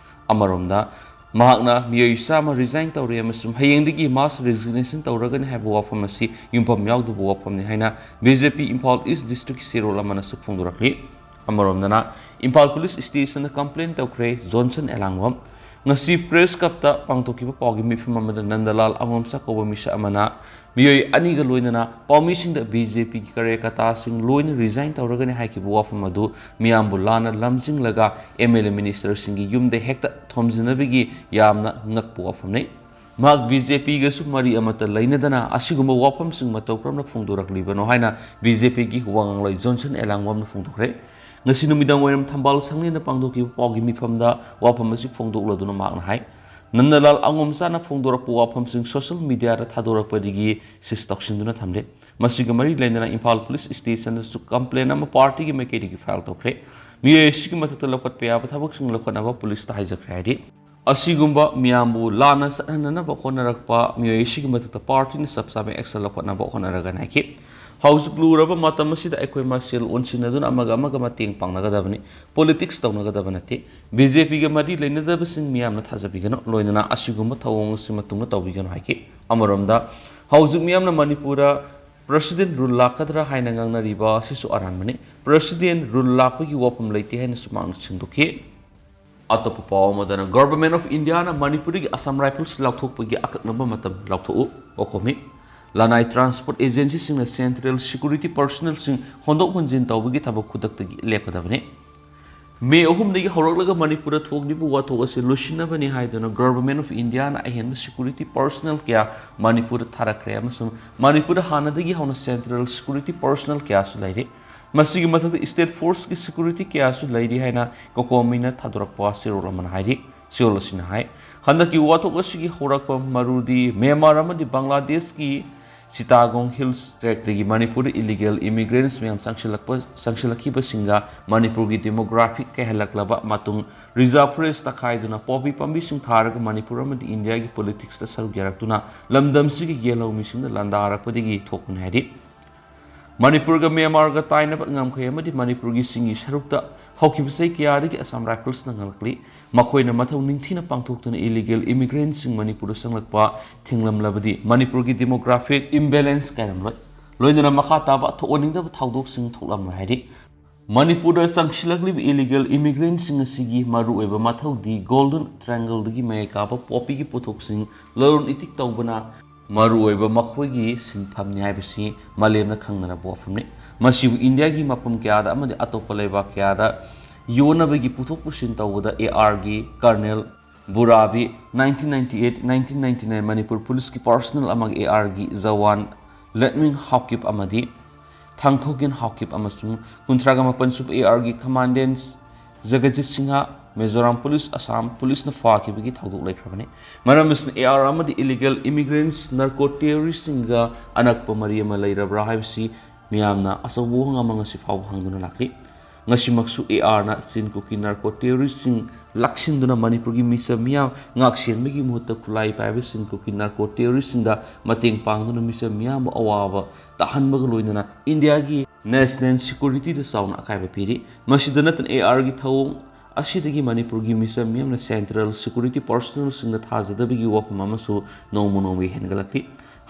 ꯑꯃꯔꯣꯝꯗ ꯃꯍꯥꯛꯅ ꯃꯤꯑꯣꯏ ꯆꯥꯝꯃ resign ꯇꯧꯔꯦ ꯑꯃꯁꯨꯡ ꯍꯌꯦꯡꯗꯒꯤ mass resignation ꯇꯧꯔꯒꯅꯤ ꯍꯥꯏꯕ ꯋꯥꯐꯝ ꯑꯁꯤ ꯌꯨꯝꯐꯝ ꯌꯥꯎꯗꯕ ꯋꯥꯐꯝꯅꯤ ꯍꯥꯏꯅ B J P Imphal East Districtꯀꯤ ꯆꯦꯔꯣꯜ ꯑꯃꯅꯁꯨ ꯐꯣꯡꯗꯣꯔꯛꯂꯤ꯫ ꯑꯃꯔꯣꯝꯗꯅ ꯏꯝꯐꯥꯜ Police Stationꯗ complain ꯇꯧꯈ꯭ꯔꯦ ꯖꯣꯟꯁꯟ ꯑꯦꯂꯥꯡꯕꯝ꯫ ꯉꯁꯤ Press Clubꯇ ꯄꯥꯡꯊꯣꯛꯈꯤꯕ ꯄꯥꯎꯒꯤ ꯃꯤꯐꯝ ꯑꯃꯗ ꯅꯟꯗꯂꯥꯜ ꯑꯉꯣꯝꯆꯥ ꯀꯧꯕ ꯃꯤꯁꯛ ꯑꯃꯅ ꯃꯤꯑꯣꯏ ꯑꯅꯤꯒ ꯂꯣꯏꯅꯅ ꯄꯥꯎꯃꯤꯁꯤꯡꯗ B J Pꯒꯤ ꯀꯔꯦꯀꯥꯇꯥꯁꯤꯡ ꯂꯣꯏꯅ resign ꯇꯧꯔꯒꯅꯤ ꯍꯥꯏꯈꯤꯕ ꯋꯥꯐꯝ ꯑꯗꯨ ꯃꯤꯌꯥꯝꯕꯨ ꯂꯥꯟꯅ ꯂꯝꯖꯤꯡꯂꯒ M L A ministerꯁꯤꯡꯒꯤ ꯌꯨꯝꯗ ꯍꯦꯛꯇ ꯊꯣꯝꯖꯤꯟꯅꯕꯒꯤ ꯌꯥꯝꯅ ꯉꯛꯄ ꯋꯥꯐꯝꯅꯤ꯫ ꯃꯍꯥꯛ B J Pꯒꯁꯨ ꯃꯔꯤ ꯑꯃꯠꯇ ꯂꯩꯅꯗꯅ ꯑꯁꯤꯒꯨꯝꯕ ꯋꯥꯐꯝꯁꯤꯡ ꯃꯇꯧ ꯀꯔꯝꯅ ꯐꯣꯡꯗꯣꯔꯛꯂꯤꯕꯅꯣ ꯍꯥꯏꯅ B J Pꯒꯤ ꯋꯥ ꯉꯥꯡꯂꯣꯏ ꯖꯣꯟꯁꯟ ꯑꯦꯂꯥꯡꯕꯝꯅ ꯐꯣꯡꯗꯣꯛꯈ꯭ꯔꯦ꯫ ꯉꯁꯤ ꯅꯨꯃꯤꯗꯥꯡ ꯋꯥꯏꯔꯝ ꯊꯝꯕꯥꯜ ꯁꯪꯂꯦꯟꯗ ꯄꯥꯡꯊꯣꯛꯈꯤꯕ ꯄꯥꯎꯒꯤ ꯃꯤꯐꯝꯗ ꯋꯥꯐꯝ ꯑꯁꯤ ꯐꯣꯡꯗꯣꯛꯂꯗꯨꯅ ꯃꯍꯥꯛꯅ ꯍꯥꯏ, ꯅꯟꯗꯂꯥꯜ ꯑꯉꯣꯝꯆꯥꯅ ꯐꯣꯡꯗꯣꯔꯛꯄ ꯋꯥꯐꯝꯁꯤꯡ social mediaꯗ ꯊꯥꯗꯣꯔꯛꯄꯗꯒꯤ seize ꯇꯧꯁꯤꯟꯗꯨꯅ ꯊꯝꯂꯦ꯫ ꯃꯁꯤꯒ ꯃꯔꯤ ꯂꯩꯅꯅ ꯏꯝꯐꯥꯜ Police Stationꯗꯁꯨ complain ꯑꯃ partyꯒꯤ ꯃꯥꯏꯀꯩꯗꯒꯤ file ꯇꯧꯈ꯭ꯔꯦ꯫ ꯃꯤꯑꯣꯏ ꯑꯁꯤꯒꯤ ꯃꯊꯛꯇ ꯂꯧꯈꯠꯄ ꯌꯥꯕ ꯊꯕꯛꯁꯤꯡ ꯂꯧꯈꯠꯅꯕ ꯄꯨꯂꯤꯁꯇ ꯍꯥꯏꯖꯈ꯭ꯔꯦ ꯍꯥꯏꯔꯤ꯫ ꯑꯁꯤꯒꯨꯝꯕ ꯃꯤꯌꯥꯝꯕꯨ ꯂꯥꯟꯅ ꯆꯠꯍꯟꯅꯅꯕ ꯍꯣꯠꯅꯔꯛꯄ ꯃꯤꯑꯣꯏ ꯑꯁꯤꯒꯤ ꯃꯊꯛꯇ ꯄꯥꯔꯇꯤꯅ ꯆꯞ ꯆꯥꯕ action ꯂꯧꯈꯠꯅꯕ ꯍꯣꯠꯅꯔꯒꯅꯤ ꯍꯥꯏꯈꯤ꯫ ꯍꯧꯖꯤꯛ ꯂꯨꯔꯕ ꯃꯇꯝ ꯑꯁꯤꯗ ꯑꯩꯈꯣꯏ ꯃꯁꯦꯜ ꯑꯣꯟꯁꯤꯟꯅꯗꯨꯅ ꯑꯃꯒ ꯑꯃꯒ ꯃꯇꯦꯡ ꯄꯥꯡꯅꯒꯗꯕꯅꯤ꯫ ꯄꯣꯂꯤꯇꯤꯛꯁ ꯇꯧꯅꯒꯗꯕ ꯅꯠꯇꯦ꯫ ꯕꯤ ꯖꯦ ꯄꯤꯒ ꯃꯔꯤ ꯂꯩꯅꯗꯕꯁꯤꯡ ꯃꯤꯌꯥꯝꯅ ꯊꯥꯖꯕꯤꯒꯅꯨ꯫ ꯂꯣꯏꯅꯅ ꯑꯁꯤꯒꯨꯝꯕ ꯊꯧꯑꯣꯡ ꯑꯁꯤ ꯃꯇꯨꯡꯗ ꯇꯧꯕꯤꯒꯅꯨ ꯍꯥꯏꯈꯤ꯫ ꯑꯃꯔꯣꯝꯗ, ꯍꯧꯖꯤꯛ ꯃꯤꯌꯥꯝꯅ ꯃꯅꯤꯄꯨꯔꯗ President rule ꯂꯥꯛꯀꯗ꯭ꯔꯥ ꯍꯥꯏꯅ ꯉꯥꯡꯅꯔꯤꯕ ꯑꯁꯤꯁꯨ ꯑꯔꯥꯟꯕꯅꯤ꯫ President rule ꯂꯥꯛꯄꯒꯤ ꯋꯥꯐꯝ ꯂꯩꯇꯦ ꯍꯥꯏꯅꯁꯨ ꯃꯍꯥꯛꯅ ꯁꯦꯡꯗꯣꯛꯈꯤ꯫ ꯑꯇꯣꯞꯄ ꯄꯥꯎ ꯑꯃꯗꯅ, Government of India ꯅ ꯃꯅꯤꯄꯨꯔꯗꯒꯤ ꯑꯁꯥꯝ ꯔꯥꯏꯐꯜꯁ ꯂꯧꯊꯣꯛꯄꯒꯤ ꯑꯀꯛꯅꯕ ꯃꯇꯝ ꯂꯥꯎꯊꯣꯛꯎ ꯄꯥꯎꯈꯨꯝꯃꯤ꯫ ꯂꯅꯥꯏ ꯇ꯭ꯔꯥꯟꯁꯄꯣꯔꯠ ꯑꯦꯖꯦꯟꯁꯤꯁꯤꯡꯅ ꯁꯦꯟꯇ꯭ꯔꯦꯜ ꯁꯦꯀ꯭ꯌꯨꯔꯤꯇꯤ ꯄꯔꯁꯅꯦꯜꯁꯤꯡ ꯍꯣꯟꯗꯣꯛ ꯍꯣꯟꯖꯤꯟ ꯇꯧꯕꯒꯤ ꯊꯕꯛ ꯈꯨꯗꯛꯇꯒꯤ ꯂꯦꯞꯀꯗꯕꯅꯤ꯫ ꯃꯦ ꯑꯍꯨꯝꯗꯒꯤ ꯍꯧꯔꯛꯂꯒ ꯃꯅꯤꯄꯨꯔꯗ ꯊꯣꯛꯂꯤꯕ ꯋꯥꯊꯣꯛ ꯑꯁꯤ ꯂꯣꯏꯁꯤꯟꯅꯕꯅꯤ ꯍꯥꯏꯗꯨꯅ Government of India ꯅ ꯑꯍꯦꯟꯕ ꯁꯦꯀ꯭ꯌꯨꯔꯤꯇꯤ ꯄꯔꯁꯅꯦꯜ ꯀꯌꯥ ꯃꯅꯤꯄꯨꯔꯗ ꯊꯥꯔꯛꯈ꯭ꯔꯦ ꯑꯃꯁꯨꯡ ꯃꯅꯤꯄꯨꯔꯗ ꯍꯥꯟꯅꯗꯒꯤ ꯍꯧꯅ ꯁꯦꯟꯇ꯭ꯔꯦꯜ ꯁꯦꯀ꯭ꯌꯨꯔꯤꯇꯤ ꯄꯔꯁꯅꯦꯜ ꯀꯌꯥꯁꯨ ꯂꯩꯔꯤ꯫ ꯃꯁꯤꯒꯤ ꯃꯊꯛꯇ ꯁ꯭ꯇꯦꯠ ꯐꯣꯔꯁꯀꯤ ꯁꯦꯀ꯭ꯌꯨꯔꯤꯇꯤ ꯀꯌꯥꯁꯨ ꯂꯩꯔꯤ ꯍꯥꯏꯅ ꯀꯣꯀꯣꯃꯤꯅ ꯊꯥꯗꯣꯔꯛꯄ ꯆꯦꯔꯣꯜ ꯑꯃꯅ ꯍꯥꯏꯔꯤ꯫ ꯆꯦꯔꯣꯜ ꯑꯁꯤꯅ ꯍꯥꯏ, ꯍꯟꯗꯛꯀꯤ ꯋꯥꯊꯣꯛ ꯑꯁꯤꯒꯤ ꯍꯧꯔꯛꯄ ꯃꯔꯨꯗꯤ ꯃ꯭ꯌꯥꯟꯃꯥꯔ ꯑꯃꯗꯤ ꯕꯪꯒ꯭ꯂꯥꯗꯦꯁꯀꯤ ꯆꯤꯇꯥꯒꯣꯡ ꯍꯤꯜꯁ ꯇ꯭ꯔꯦꯛꯇꯒꯤ ꯃꯅꯤꯄꯨꯔꯗ ꯏꯂꯤꯒꯦꯜ ꯏꯃꯤꯒ꯭ꯔꯦꯟꯠꯁ ꯃꯌꯥꯝ ꯆꯪꯁꯤꯜꯂꯛꯄ, ꯆꯪꯁꯤꯜꯂꯛꯈꯤꯕꯁꯤꯡꯒ ꯃꯅꯤꯄꯨꯔꯒꯤ ꯗꯦꯃꯣꯒ꯭ꯔꯥꯐꯤꯛ ꯀꯥꯏꯍꯜꯂꯛꯂꯕ ꯃꯇꯨꯡ ꯔꯤꯖꯥꯔꯚ ꯐꯣꯔꯦꯁ ꯇꯛꯈꯥꯏꯗꯨꯅ ꯄꯣꯄꯤ ꯄꯥꯝꯕꯤꯁꯤꯡ ꯊꯥꯔꯒ ꯃꯅꯤꯄꯨꯔ ꯑꯃꯗꯤ ꯏꯟꯗꯤꯌꯥꯒꯤ ꯄꯣꯂꯤꯇꯤꯛꯁꯇ ꯁꯔꯨꯛ ꯌꯥꯔꯛꯇꯨꯅ ꯂꯝꯗꯝꯁꯤꯒꯤ ꯌꯦꯜꯍꯧꯃꯤꯁꯤꯡꯗ ꯂꯥꯟꯗꯥꯔꯛꯄꯗꯒꯤ ꯊꯣꯛꯄꯅꯤ ꯍꯥꯏꯔꯤ꯫ ꯃꯅꯤꯄꯨꯔꯒ ꯃ꯭ꯌꯥꯟꯃꯥꯔꯒ ꯇꯥꯏꯅꯕ ꯉꯝꯈꯩ ꯑꯃꯗꯤ ꯃꯅꯤꯄꯨꯔꯒꯤ ꯆꯤꯡꯒꯤ ꯁꯔꯨꯛꯇ ꯍꯧꯈꯤꯕ ꯆꯍꯤ ꯀꯌꯥꯗꯒꯤ ꯑꯁꯥꯝ ꯔꯥꯏꯐꯜꯁꯅ ꯉꯝꯂꯛꯂꯤ꯫ ꯃꯈꯣꯏꯅ ꯃꯊꯧ ꯅꯤꯡꯊꯤꯅ ꯄꯥꯡꯊꯣꯛꯇꯨꯅ ꯏꯂꯤꯒꯦꯜ ꯏꯃꯤꯒ꯭ꯔꯦꯟꯠꯁꯤꯡ ꯃꯅꯤꯄꯨꯔꯗ ꯆꯪꯂꯛꯄ ꯊꯤꯡꯂꯝꯂꯕꯗꯤ ꯃꯅꯤꯄꯨꯔꯒꯤ ꯗꯦꯃꯣꯒ꯭ꯔꯥꯐꯤꯛ ꯏꯝꯕꯦꯂꯦꯟꯁ ꯀꯥꯏꯔꯝꯂꯣꯏ꯫ ꯂꯣꯏꯅꯅ ꯃꯈꯥ ꯇꯥꯕ ꯊꯣꯛꯍꯟꯅꯤꯡꯗꯕ ꯊꯧꯗꯣꯛꯁꯤꯡ ꯊꯣꯛꯂꯝꯂꯣꯏ ꯍꯥꯏꯔꯤ꯫ ꯃꯅꯤꯄꯨꯔꯗ ꯆꯪꯁꯤꯜꯂꯛꯂꯤꯕ ꯏꯂꯤꯒꯦꯜ ꯏꯃꯤꯒ꯭ꯔꯦꯟꯠꯁꯤꯡ ꯑꯁꯤꯒꯤ ꯃꯔꯨꯑꯣꯏꯕ ꯃꯊꯧꯗꯤ ꯒꯣꯜꯗꯟ ꯇ꯭ꯔꯥꯏꯡꯒꯜꯗꯒꯤ ꯃꯌꯥꯏ ꯀꯥꯕ ꯄꯣꯄꯤꯒꯤ ꯄꯣꯠꯊꯣꯛꯁꯤꯡ ꯂꯂꯣꯟ ꯏꯇꯤꯛ ꯇꯧꯕꯅ ꯃꯔꯨꯑꯣꯏꯕ ꯃꯈꯣꯏꯒꯤ ꯁꯤꯟꯐꯝꯅꯤ ꯍꯥꯏꯕꯁꯤ ꯃꯥꯂꯦꯝꯅ ꯈꯪꯅꯔꯕ ꯋꯥꯐꯝꯅꯤ꯫ ꯃꯁꯤꯕꯨ ꯏꯟꯗꯤꯌꯥꯒꯤ ꯃꯐꯝ ꯀꯌꯥꯗ ꯑꯃꯗꯤ ꯑꯇꯣꯞꯄ ꯂꯩꯕꯥꯛ ꯀꯌꯥꯗ ꯌꯣꯟꯅꯕꯒꯤ ꯄꯨꯊꯣꯛ ꯄꯨꯁꯤꯟ ꯇꯧꯕꯗ ꯑꯦ ꯑꯥꯔꯒꯤ ꯀꯔꯅꯦꯜ ꯕꯨꯔꯥꯕꯤ, nineteen ninety eight, nineteen ninety nine Manipur ꯄꯨꯂꯤꯁꯀꯤ ꯄꯔꯁꯅꯦꯜ ꯑꯃꯒ ꯑꯦ ꯑꯥꯔꯒꯤ ꯖꯋꯥꯟ ꯂꯦꯠꯃꯤꯡ ꯍꯥꯎꯀꯤꯞ ꯑꯃꯗꯤ ꯊꯥꯡꯈꯣꯒꯤꯟ ꯍꯥꯎꯀꯤꯞ ꯑꯃꯁꯨꯡ ꯀꯨꯟꯊ꯭ꯔꯥꯒ ꯃꯥꯄꯟ ꯁꯨꯕ ꯑꯦ ꯑꯥꯔꯒꯤ ꯀꯃꯥꯟꯗꯦꯟꯠ ꯖꯒꯖꯤꯠ ꯁꯤꯡꯍ, ꯃꯤꯖꯣꯔꯥꯝ ꯄꯨꯂꯤꯁ, ꯑꯁꯥꯝ ꯄꯨꯂꯤꯁꯅ ꯐꯥꯈꯤꯕꯒꯤ ꯊꯧꯗꯣꯛ ꯂꯩꯈ꯭ꯔꯕꯅꯤ꯫ ꯃꯔꯝ ꯑꯁꯤꯅ ꯑꯦ ꯑꯥꯔ ꯑꯃꯗꯤ ꯏꯂꯤꯒꯦꯜ ꯏꯃꯤꯒ꯭ꯔꯦꯟꯠꯁ, ꯅꯥꯔꯀꯣ ꯇꯦꯔꯣꯔꯤꯁꯁꯤꯡꯒ ꯑꯅꯛꯄ ꯃꯔꯤ ꯑꯃ ꯂꯩꯔꯕ꯭ꯔꯥ ꯍꯥꯏꯕꯁꯤ ꯃꯤꯌꯥꯝꯅ ꯑꯆꯧꯕ ꯋꯥꯍꯪ ꯑꯃ ꯉꯁꯤ ꯐꯥꯎꯕ ꯍꯪꯗꯨꯅ ꯂꯥꯛꯂꯤ꯫ ꯉꯁꯤꯃꯛꯁꯨ ꯑꯦ ꯑꯥꯔꯅ ꯆꯤꯟ ꯀꯨꯀꯤ ꯅꯥꯔꯀꯣ ꯇꯦꯔꯣꯔꯤꯁꯁꯤꯡ ꯂꯥꯛꯁꯤꯟꯗꯨꯅ ꯃꯅꯤꯄꯨꯔꯒꯤ ꯃꯤꯆꯝ ꯃꯤꯌꯥꯝ ꯉꯥꯛꯁꯦꯟꯕꯒꯤ ꯃꯍꯨꯠꯇ ꯈꯨꯠꯂꯥꯏ ꯄꯥꯏꯕ ꯆꯤꯟ ꯀꯨꯀꯤ ꯅꯥꯔꯀꯣ ꯇꯦꯔꯣꯔꯤꯁꯁꯤꯡꯗ ꯃꯇꯦꯡ ꯄꯥꯡꯗꯨꯅ ꯃꯤꯆꯝ ꯃꯤꯌꯥꯝꯕꯨ ꯑꯋꯥꯕ ꯇꯥꯍꯟꯕꯒ ꯂꯣꯏꯅꯅ ꯏꯟꯗꯤꯌꯥꯒꯤ ꯅꯦꯁꯅꯦꯜ ꯁꯦꯀ꯭ꯌꯨꯔꯤꯇꯤꯗ ꯆꯥꯎꯅ ꯑꯀꯥꯏꯕ ꯄꯤꯔꯤ꯫ ꯃꯁꯤꯗ ꯅꯠꯇꯅ ꯑꯦ ꯑꯥꯔꯒꯤ ꯊꯧꯑꯣꯡ ꯑꯁꯤꯗꯒꯤ ꯃꯅꯤꯄꯨꯔꯒꯤ ꯃꯤꯆꯝ ꯃꯤꯌꯥꯝꯅ ꯁꯦꯟꯇ꯭ꯔꯦꯜ ꯁꯦꯀ꯭ꯌꯨꯔꯤꯇꯤ ꯄꯔꯁꯣꯅꯦꯜꯁꯤꯡꯗ ꯊꯥꯖꯗꯕꯒꯤ ꯋꯥꯐꯝ ꯑꯃꯁꯨ ꯅꯣꯡꯃ ꯅꯣꯡꯃꯒꯤ ꯍꯦꯟꯒꯠꯂꯛꯂꯤ꯫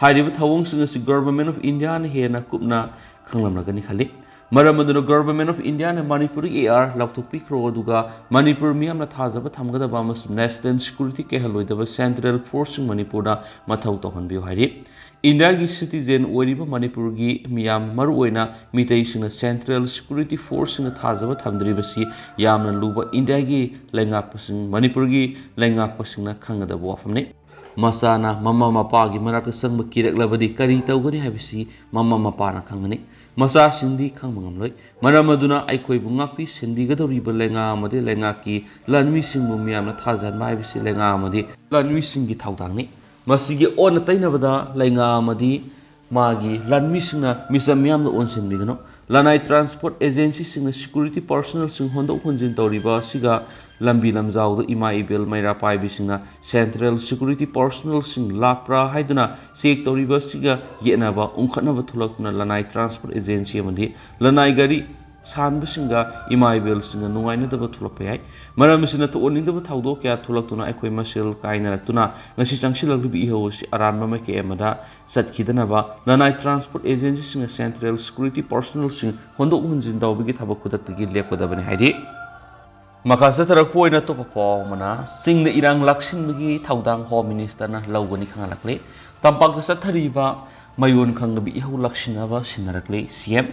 ꯍꯥꯏꯔꯤꯕ ꯊꯧꯑꯣꯡꯁꯤꯡ ꯑꯁꯤ ꯒꯚꯔꯟꯃꯦꯟꯠ ꯑꯣꯐ ꯏꯟꯗꯤꯌꯥꯅ ꯍꯦꯟꯅ ꯀꯨꯞꯅ ꯈꯪꯂꯝꯂꯒꯅꯤ ꯈꯜꯂꯤ꯫ ꯃꯔꯝ ꯑꯗꯨꯅ ꯒꯚꯔꯟꯃꯦꯟꯠ ꯑꯣꯐ ꯏꯟꯗꯤꯌꯥꯅ ꯃꯅꯤꯄꯨꯔꯒꯤ ꯑꯦ ꯑꯥꯔ ꯂꯧꯊꯣꯛꯄꯤꯈ꯭ꯔꯣ, ꯑꯗꯨꯒ ꯃꯅꯤꯄꯨꯔ ꯃꯤꯌꯥꯝꯅ ꯊꯥꯖꯕ ꯊꯝꯒꯗꯕ ꯑꯃꯁꯨꯡ ꯅꯦꯁꯅꯦꯜ ꯁꯦꯀ꯭ꯌꯨꯔꯤꯇꯤ ꯀꯥꯏꯍꯜꯂꯣꯏꯗꯕ ꯁꯦꯟꯇ꯭ꯔꯦꯜ ꯐꯣꯔꯁꯁꯤꯡ ꯃꯅꯤꯄꯨꯔꯗ ꯃꯊꯧ ꯇꯧꯍꯟꯕꯤꯌꯨ ꯍꯥꯏꯔꯤ꯫ ꯏꯟꯗꯤꯌꯥꯒꯤ ꯁꯤꯇꯤꯖꯦꯟ ꯑꯣꯏꯔꯤꯕ ꯃꯅꯤꯄꯨꯔꯒꯤ ꯃꯤꯌꯥꯝ, ꯃꯔꯨꯑꯣꯏꯅ ꯃꯤꯇꯩꯁꯤꯡꯅ ꯁꯦꯟꯇ꯭ꯔꯦꯜ ꯁꯦꯀ꯭ꯌꯨꯔꯤꯇꯤ ꯐꯣꯔꯁꯁꯤꯡꯗ ꯊꯥꯖꯕ ꯊꯝꯗ꯭ꯔꯤꯕꯁꯤ ꯌꯥꯝꯅ ꯂꯨꯕ ꯏꯟꯗꯤꯌꯥꯒꯤ ꯂꯩꯉꯥꯛꯄꯁꯤꯡ, ꯃꯅꯤꯄꯨꯔꯒꯤ ꯂꯩꯉꯥꯛꯄꯁꯤꯡꯅ ꯈꯪꯒꯗꯕ ꯋꯥꯐꯝꯅꯤ꯫ ꯃꯆꯥꯅ ꯃꯃꯥ ꯃꯄꯥꯒꯤ ꯃꯅꯥꯛꯇ ꯆꯪꯕ ꯀꯤꯔꯛꯂꯕꯗꯤ ꯀꯔꯤ ꯇꯧꯒꯅꯤ ꯍꯥꯏꯕꯁꯤ ꯃꯃꯥ ꯃꯄꯥꯅ ꯈꯪꯒꯅꯤ꯫ ꯃꯆꯥꯁꯤꯡꯗꯤ ꯈꯪꯕ ꯉꯝꯂꯣꯏ꯫ ꯃꯔꯝ ꯑꯗꯨꯅ ꯑꯩꯈꯣꯏꯕꯨ ꯉꯥꯛꯄꯤ ꯁꯦꯟꯕꯤꯒꯗꯧꯔꯤꯕ ꯂꯩꯉꯥꯛ ꯑꯃꯗꯤ ꯂꯩꯉꯥꯛꯀꯤ ꯂꯥꯟꯃꯤꯁꯤꯡꯕꯨ ꯃꯤꯌꯥꯝꯅ ꯊꯥꯖꯍꯟꯕ ꯍꯥꯏꯕꯁꯤ ꯂꯩꯉꯥꯛ ꯑꯃꯗꯤ ꯂꯥꯟꯃꯤꯁꯤꯡꯒꯤ ꯊꯧꯗꯥꯡꯅꯤ꯫ ꯃꯁꯤꯒꯤ ꯑꯣꯟꯅ ꯇꯩꯅꯕꯗ ꯂꯩꯉꯥꯛ ꯑꯃꯗꯤ ꯃꯥꯒꯤ ꯂꯥꯟꯃꯤꯁꯤꯡꯅ ꯃꯤꯆꯝ ꯃꯤꯌꯥꯝꯗ ꯑꯣꯟꯁꯤꯟꯕꯤꯒꯅꯨ꯫ ꯂꯅꯥꯏ ꯇ꯭ꯔꯥꯟꯁꯄꯣꯔꯠ ꯑꯦꯖꯦꯟꯁꯤꯁꯤꯡꯅ ꯁꯦꯀ꯭ꯌꯨꯔꯤꯇꯤ ꯄꯔꯁꯣꯅꯦꯜꯁꯤꯡ ꯍꯣꯟꯗꯣꯛ ꯍꯣꯟꯖꯤꯟ ꯇꯧꯔꯤꯕ ꯑꯁꯤꯒ ꯂꯝꯕꯤ ꯂꯝꯖꯥꯎꯗ ꯏꯃꯥ ꯏꯕꯦꯜ ꯃꯩꯔꯥ ꯄꯥꯏꯕꯤꯁꯤꯡꯅ ꯁꯦꯟꯇ꯭ꯔꯦꯜ ꯁꯦꯀ꯭ꯌꯨꯔꯤꯇꯤ ꯄꯔꯁꯣꯅꯦꯜꯁꯤꯡ ꯂꯥꯛꯄ꯭ꯔꯥ ꯍꯥꯏꯗꯨꯅ ꯆꯦꯛ ꯇꯧꯔꯤꯕ ꯑꯁꯤꯒ ꯌꯦꯠꯅꯕ ꯎꯪꯈꯠꯅꯕ ꯊꯣꯛꯂꯛꯇꯨꯅ ꯂꯅꯥꯏ ꯇ꯭ꯔꯥꯟꯁꯄꯣꯔꯠ ꯑꯦꯖꯦꯟꯁꯤ ꯑꯃꯗꯤ ꯂꯅꯥꯏ ꯒꯥꯔꯤ ꯁꯥꯟꯕꯁꯤꯡꯒ ꯏꯃꯥ ꯏꯕꯦꯜꯁꯤꯡꯒ ꯅꯨꯡꯉꯥꯏꯅꯗꯕ ꯊꯣꯛꯂꯛꯄ ꯌꯥꯏ꯫ ꯃꯔꯝ ꯑꯁꯤꯅ ꯊꯣꯛꯍꯟꯅꯤꯡꯗꯕ ꯊꯧꯗꯣꯛ ꯀꯌꯥ ꯊꯣꯛꯂꯛꯇꯨꯅ ꯑꯩꯈꯣꯏ ꯃꯁꯦꯜ ꯀꯥꯏꯅꯔꯛꯇꯨꯅ ꯉꯁꯤ ꯆꯪꯁꯤꯜꯂꯛꯂꯤꯕ ꯏꯍꯧ ꯑꯁꯤ ꯑꯔꯥꯟꯕ ꯃꯥꯏꯀꯩ ꯑꯃꯗ ꯆꯠꯈꯤꯗꯅꯕ ꯂꯅꯥꯏ ꯇ꯭ꯔꯥꯟꯁꯄꯣꯔꯠ ꯑꯦꯖꯦꯟꯁꯤꯁꯤꯡꯅ ꯁꯦꯟꯇ꯭ꯔꯦꯜ ꯁꯦꯀ꯭ꯌꯨꯔꯤꯇꯤ ꯄꯔꯁꯣꯅꯦꯜꯁꯤꯡ ꯍꯣꯟꯗꯣꯛ ꯍꯣꯟꯖꯤꯟ ꯇꯧꯕꯒꯤ ꯊꯕꯛ ꯈꯨꯗꯛꯇꯒꯤ ꯂꯦꯞꯀꯗꯕꯅꯤ ꯍꯥꯏꯔꯤ꯫ ꯃꯈꯥ ꯆꯠꯊꯔꯛꯄ ꯑꯣꯏꯅ ꯑꯇꯣꯞꯄ ꯄꯥꯎ ꯑꯃꯅ, ꯆꯤꯡꯗ ꯏꯔꯥꯡ ꯂꯥꯛꯁꯤꯟꯕꯒꯤ ꯊꯧꯗꯥꯡ ꯍꯣꯝ ꯃꯤꯅꯤꯁꯇꯔꯅ ꯂꯧꯒꯅꯤ ꯈꯪꯍꯜꯂꯛꯂꯤ꯫ ꯇꯝꯄꯥꯛꯇ ꯆꯠꯊꯔꯤꯕ ꯃꯌꯣꯟ ꯈꯪꯗꯕ ꯏꯍꯧ ꯂꯥꯛꯁꯤꯟꯅꯕ ꯁꯤꯟꯅꯔꯛꯂꯤ ꯁꯤ ꯑꯦꯝ꯫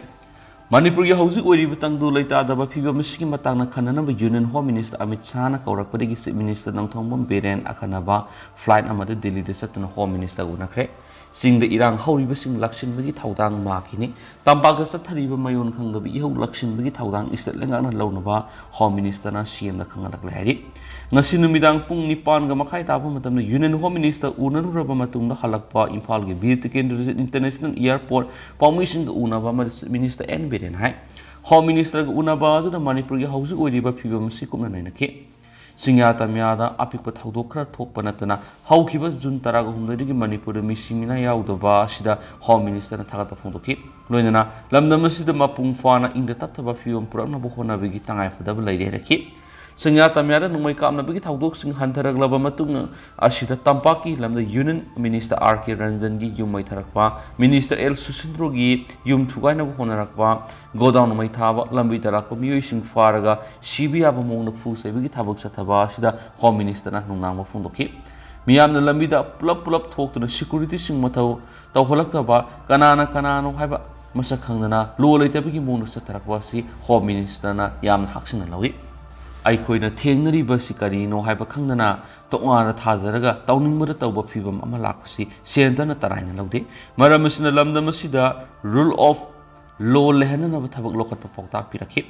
ꯃꯅꯤꯄꯨꯔꯒꯤ ꯍꯧꯖꯤꯛ ꯑꯣꯏꯔꯤꯕ ꯇꯪꯗꯨ ꯂꯩꯇꯥꯗꯕ ꯐꯤꯕꯝ ꯑꯁꯤꯒꯤ ꯃꯇꯥꯡꯗ ꯈꯟꯅꯅꯕ ꯌꯨꯅꯤꯌꯟ ꯍꯣꯝ ꯃꯤꯅꯤꯁꯇꯔ ꯑꯃꯤꯠ ꯁꯥꯍꯅ ꯀꯧꯔꯛꯄꯗꯒꯤ ꯆꯤꯐ ꯃꯤꯅꯤꯁꯇꯔ ꯅꯣꯡꯊꯣꯝꯕꯝ ꯕꯤꯔꯦꯟ ꯑꯈꯟꯅꯕ ꯐ꯭ꯂꯥꯏꯠ ꯑꯃꯗ ꯗꯤꯜꯂꯤꯗ ꯆꯠꯇꯨꯅ ꯍꯣꯝ ꯃꯤꯅꯤꯁꯇꯔ ꯎꯅꯈ꯭ꯔꯦ꯫ ꯆꯤꯡꯗ ꯏꯔꯥꯡ ꯍꯧꯔꯤꯕꯁꯤꯡ ꯂꯥꯛꯁꯤꯟꯕꯒꯤ ꯊꯧꯗꯥꯡ ꯃꯥꯒꯤꯅꯤ꯫ ꯇꯝꯄꯥꯛꯇ ꯆꯠꯊꯔꯤꯕ ꯃꯌꯣꯟ ꯈꯪꯗꯕ ꯏꯍꯧ ꯂꯥꯛꯁꯤꯟꯕꯒꯤ ꯊꯧꯗꯥꯡ ꯏꯁꯇꯦꯠ ꯂꯩꯉꯥꯛꯅ ꯂꯧꯅꯕ ꯍꯣꯝ ꯃꯤꯅꯤꯁꯇꯔꯅ ꯁꯤ ꯑꯦꯝꯗ ꯈꯪꯍꯜꯂꯛꯂꯦ ꯍꯥꯏꯔꯤ꯫ ꯉꯁꯤ ꯅꯨꯃꯤꯗꯥꯡ ꯄꯨꯡ ꯅꯤꯄꯥꯟꯒ ꯃꯈꯥꯏ ꯇꯥꯕ ꯃꯇꯝꯗ ꯌꯨꯅꯤꯌꯟ ꯍꯣꯝ ꯃꯤꯅꯤꯁꯇꯔ ꯎꯅꯔꯨꯔꯕ ꯃꯇꯨꯡꯗ ꯍꯜꯂꯛꯄ ꯏꯝꯐꯥꯜꯒꯤ ꯕꯤꯔ ꯇꯤꯀꯦꯟꯗ꯭ꯔꯖꯤꯠ ꯏꯟꯇꯔꯅꯦꯁꯅꯦꯜ ꯑꯦꯌꯔꯄꯣꯔꯠ ꯄꯥꯎꯃꯤꯁꯤꯡꯒ ꯎꯅꯕ ꯑꯃꯗ ꯆꯤꯐ ꯃꯤꯅꯤꯁꯇꯔ ꯑꯦꯟ ꯕꯤꯔꯦꯟ ꯍꯥꯏ꯫ ꯍꯣꯝ ꯃꯤꯅꯤꯁꯇꯔꯒ ꯎꯅꯕ ꯑꯗꯨꯅ ꯃꯅꯤꯄꯨꯔꯒꯤ ꯍꯧꯖꯤꯛ ꯑꯣꯏꯔꯤꯕ ꯐꯤꯕꯝ ꯑꯁꯤ ꯀꯨꯞꯅ ꯅꯩꯅꯈꯤ꯫ ꯆꯤꯡꯌꯥ ꯇꯝꯌꯥꯗ ꯑꯄꯤꯛꯄ ꯊꯧꯗꯣꯛ ꯈꯔ ꯊꯣꯛꯄ ꯅꯠꯇꯅ ꯍꯧꯈꯤꯕ ꯖꯨꯟ ꯇꯔꯥꯍꯨꯝꯗꯣꯏꯗꯒꯤ ꯃꯅꯤꯄꯨꯔꯗ ꯃꯤꯁꯤ ꯃꯤꯅꯥ ꯌꯥꯎꯗꯕ ꯑꯁꯤꯗ ꯍꯣꯝ ꯃꯤꯅꯤꯁꯇꯔꯅ ꯊꯥꯒꯠꯄ ꯐꯣꯡꯗꯣꯛꯈꯤ꯫ ꯂꯣꯏꯅꯅ ꯂꯝꯗꯝ ꯑꯁꯤꯗ ꯃꯄꯨꯡ ꯐꯥꯅ ꯏꯪꯗ ꯇꯞꯊꯕ ꯐꯤꯕꯝ ꯄꯨꯔꯛꯅꯕ ꯍꯣꯠꯅꯕꯒꯤ ꯇꯉꯥꯏꯐꯗꯕ ꯂꯩꯔꯦ ꯍꯥꯏꯔꯛꯈꯤ꯫ ꯆꯤꯡꯌꯥ ꯇꯝꯌꯥꯗ ꯅꯣꯡꯃꯩ ꯀꯥꯞꯅꯕꯒꯤ ꯊꯧꯗꯣꯛꯁꯤꯡ ꯍꯟꯊꯔꯛꯂꯕ ꯃꯇꯨꯡ ꯑꯁꯤꯗ ꯇꯝꯄꯥꯛꯀꯤ ꯂꯝꯗ ꯌꯨꯅꯤꯌꯟ ꯃꯤꯅꯤꯁꯇꯔ ꯑꯥꯔ ꯀꯦ ꯔꯟꯖꯟꯒꯤ ꯌꯨꯝ ꯃꯩ ꯊꯥꯔꯛꯄ, ꯃꯤꯅꯤꯁꯇꯔ ꯑꯦꯜ ꯁꯨꯁꯤꯟꯗ꯭ꯔꯣꯒꯤ ꯌꯨꯝ ꯊꯨꯒꯥꯏꯅꯕ ꯍꯣꯠꯅꯔꯛꯄ, ꯒꯣꯗꯥꯎꯟ ꯃꯩ ꯊꯥꯕ, ꯂꯝꯕꯤꯗ ꯂꯥꯛꯄ ꯃꯤꯑꯣꯏꯁꯤꯡ ꯐꯥꯔꯒ ꯁꯤꯕ ꯌꯥꯕ ꯃꯑꯣꯡꯗ ꯐꯨ ꯆꯩꯕꯒꯤ ꯊꯕꯛ ꯆꯠꯊꯕ ꯑꯁꯤꯗ ꯍꯣꯝ ꯃꯤꯅꯤꯁꯇꯔꯅ ꯅꯨꯡꯅꯥꯡꯕ ꯐꯣꯡꯗꯣꯛꯈꯤ꯫ ꯃꯤꯌꯥꯝꯅ ꯂꯝꯕꯤꯗ ꯄꯨꯂꯞ ꯄꯨꯂꯞ ꯊꯣꯛꯇꯨꯅ ꯁꯦꯀ꯭ꯌꯨꯔꯤꯇꯤꯁꯤꯡ ꯃꯊꯧ ꯇꯧꯍꯜꯂꯛꯇꯕ, ꯀꯅꯥꯅ ꯀꯅꯥꯅꯣ ꯍꯥꯏꯕ ꯃꯁꯛ ꯈꯪꯗꯅ ꯂꯣ ꯂꯩꯇꯕꯒꯤ ꯃꯑꯣꯡꯗ ꯆꯠꯊꯔꯛꯄ ꯑꯁꯤ ꯍꯣꯝ ꯃꯤꯅꯤꯁꯇꯔꯅ ꯌꯥꯝꯅ ꯍꯛꯆꯤꯟꯅ ꯂꯧꯏ꯫ ꯑꯩꯈꯣꯏꯅ ꯊꯦꯡꯅꯔꯤꯕ ꯑꯁꯤ ꯀꯔꯤꯅꯣ ꯍꯥꯏꯕ ꯈꯪꯗꯅ ꯇꯣꯉꯥꯟꯅ ꯊꯥꯖꯔꯒ ꯇꯧꯅꯤꯡꯕꯗ ꯇꯧꯕ ꯐꯤꯕꯝ ꯑꯃ ꯂꯥꯛꯄꯁꯤ ꯁꯦꯟꯇꯔꯅ ꯇꯔꯥꯏꯅ ꯂꯧꯗꯦ꯫ ꯃꯔꯝ ꯑꯁꯤꯅ ꯂꯝꯗꯝ ꯑꯁꯤꯗ ꯔꯨꯜ ꯑꯣꯐ ꯂꯣ ꯂꯩꯍꯟꯅꯅꯕ ꯊꯕꯛ ꯂꯧꯈꯠꯄ ꯄꯥꯎꯇꯥꯛ ꯄꯤꯔꯛꯈꯤ꯫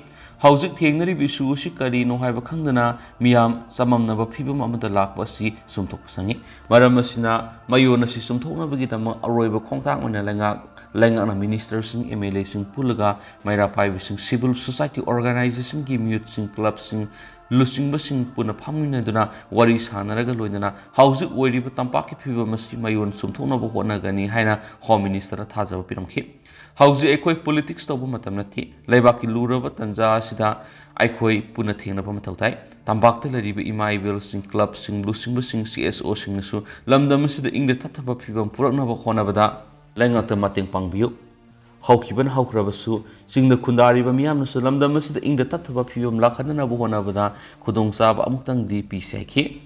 ꯍꯧꯖꯤꯛ ꯊꯦꯡꯅꯔꯤꯕ ꯏꯁꯨ ꯑꯁꯤ ꯀꯔꯤꯅꯣ ꯍꯥꯏꯕ ꯈꯪꯗꯅ ꯃꯤꯌꯥꯝ ꯆꯃꯝꯅꯕ ꯐꯤꯕꯝ ꯑꯃꯗ ꯂꯥꯛꯄ ꯑꯁꯤ ꯆꯨꯝꯊꯣꯛꯄ ꯆꯪꯏ꯫ ꯃꯔꯝ ꯑꯁꯤꯅ ꯃꯌꯣꯟ ꯑꯁꯤ ꯆꯨꯝꯊꯣꯛꯅꯕꯒꯤꯗꯃꯛ ꯑꯔꯣꯏꯕ ꯈꯣꯡꯊꯥꯡ ꯑꯣꯏꯅ ꯂꯩꯉꯥꯛ ꯂꯩꯉꯥꯛꯅ ꯃꯤꯅꯤꯁꯇꯔꯁꯤꯡ, ꯑꯦꯝ ꯑꯦꯜ ꯑꯦꯁꯤꯡ ꯄꯨꯜꯂꯒ ꯃꯩꯔꯥ ꯄꯥꯏꯕꯤꯁꯤꯡ, ꯁꯤꯚꯤꯜ ꯁꯣꯁꯥꯏꯇꯤ ꯑꯣꯔꯒꯅꯥꯏꯖꯦꯁꯟꯒꯤ ꯃꯤꯍꯨꯠꯁꯤꯡ, ꯀ꯭ꯂꯕꯁꯤꯡ, ꯂꯨꯆꯤꯡꯕꯁꯤꯡ ꯄꯨꯟꯅ ꯐꯝꯃꯤꯟꯅꯗꯨꯅ ꯋꯥꯔꯤ ꯁꯥꯟꯅꯔꯒ ꯂꯣꯏꯅꯅ ꯍꯧꯖꯤꯛ ꯑꯣꯏꯔꯤꯕ ꯇꯝꯄꯥꯛꯀꯤ ꯐꯤꯕꯝ ꯑꯁꯤ ꯃꯌꯣꯟ ꯆꯨꯝꯊꯣꯛꯅꯕ ꯍꯣꯠꯅꯒꯅꯤ ꯍꯥꯏꯅ ꯍꯣꯝ ꯃꯤꯅꯤꯁꯇꯔꯗ ꯊꯥꯖꯕ ꯄꯤꯔꯝꯈꯤ꯫ ꯍꯧꯖꯤꯛ ꯑꯩꯈꯣꯏ ꯄꯣꯂꯤꯇꯤꯛꯁ ꯇꯧꯕ ꯃꯇꯝ ꯅꯠꯇꯦ꯫ ꯂꯩꯕꯥꯛꯀꯤ ꯂꯨꯔꯕ ꯇꯥꯟꯖꯥ ꯑꯁꯤꯗ ꯑꯩꯈꯣꯏ ꯄꯨꯟꯅ ꯊꯦꯡꯅꯕ ꯃꯊꯧ ꯇꯥꯏ꯫ ꯇꯝꯄꯥꯛꯇ ꯂꯩꯔꯤꯕ ꯏꯃꯥ ꯏꯕꯦꯜꯁꯤꯡ, ꯀ꯭ꯂꯕꯁꯤꯡ, ꯂꯨꯆꯤꯡꯕꯁꯤꯡ, ꯁꯤ ꯑꯦꯁ ꯑꯣꯁꯤꯡꯅꯁꯨ ꯂꯝꯗꯝ ꯑꯁꯤꯗ ꯏꯪꯗ ꯇꯞꯊꯕ ꯐꯤꯕꯝ ꯄꯨꯔꯛꯅꯕ ꯍꯣꯠꯅꯕꯗ ꯂꯩꯉꯥꯛꯇ ꯃꯇꯦꯡ ꯄꯥꯡꯕꯤꯌꯨ꯫ ꯍꯧꯈꯤꯕꯅ ꯍꯧꯈ꯭ꯔꯕꯁꯨ, ꯆꯤꯡꯗ ꯈꯨꯟꯗꯥꯔꯤꯕ ꯃꯤꯌꯥꯝꯅꯁꯨ ꯂꯝꯗꯝ ꯑꯁꯤꯗ ꯏꯪꯗ ꯇꯞꯊꯕ ꯐꯤꯕꯝ ꯂꯥꯛꯍꯟꯅꯅꯕ ꯍꯣꯠꯅꯕꯗ ꯈꯨꯗꯣꯡꯆꯥꯕ ꯑꯃꯨꯛꯇꯪꯗꯤ ꯄꯤꯁꯤ ꯍꯥꯏꯈꯤ꯫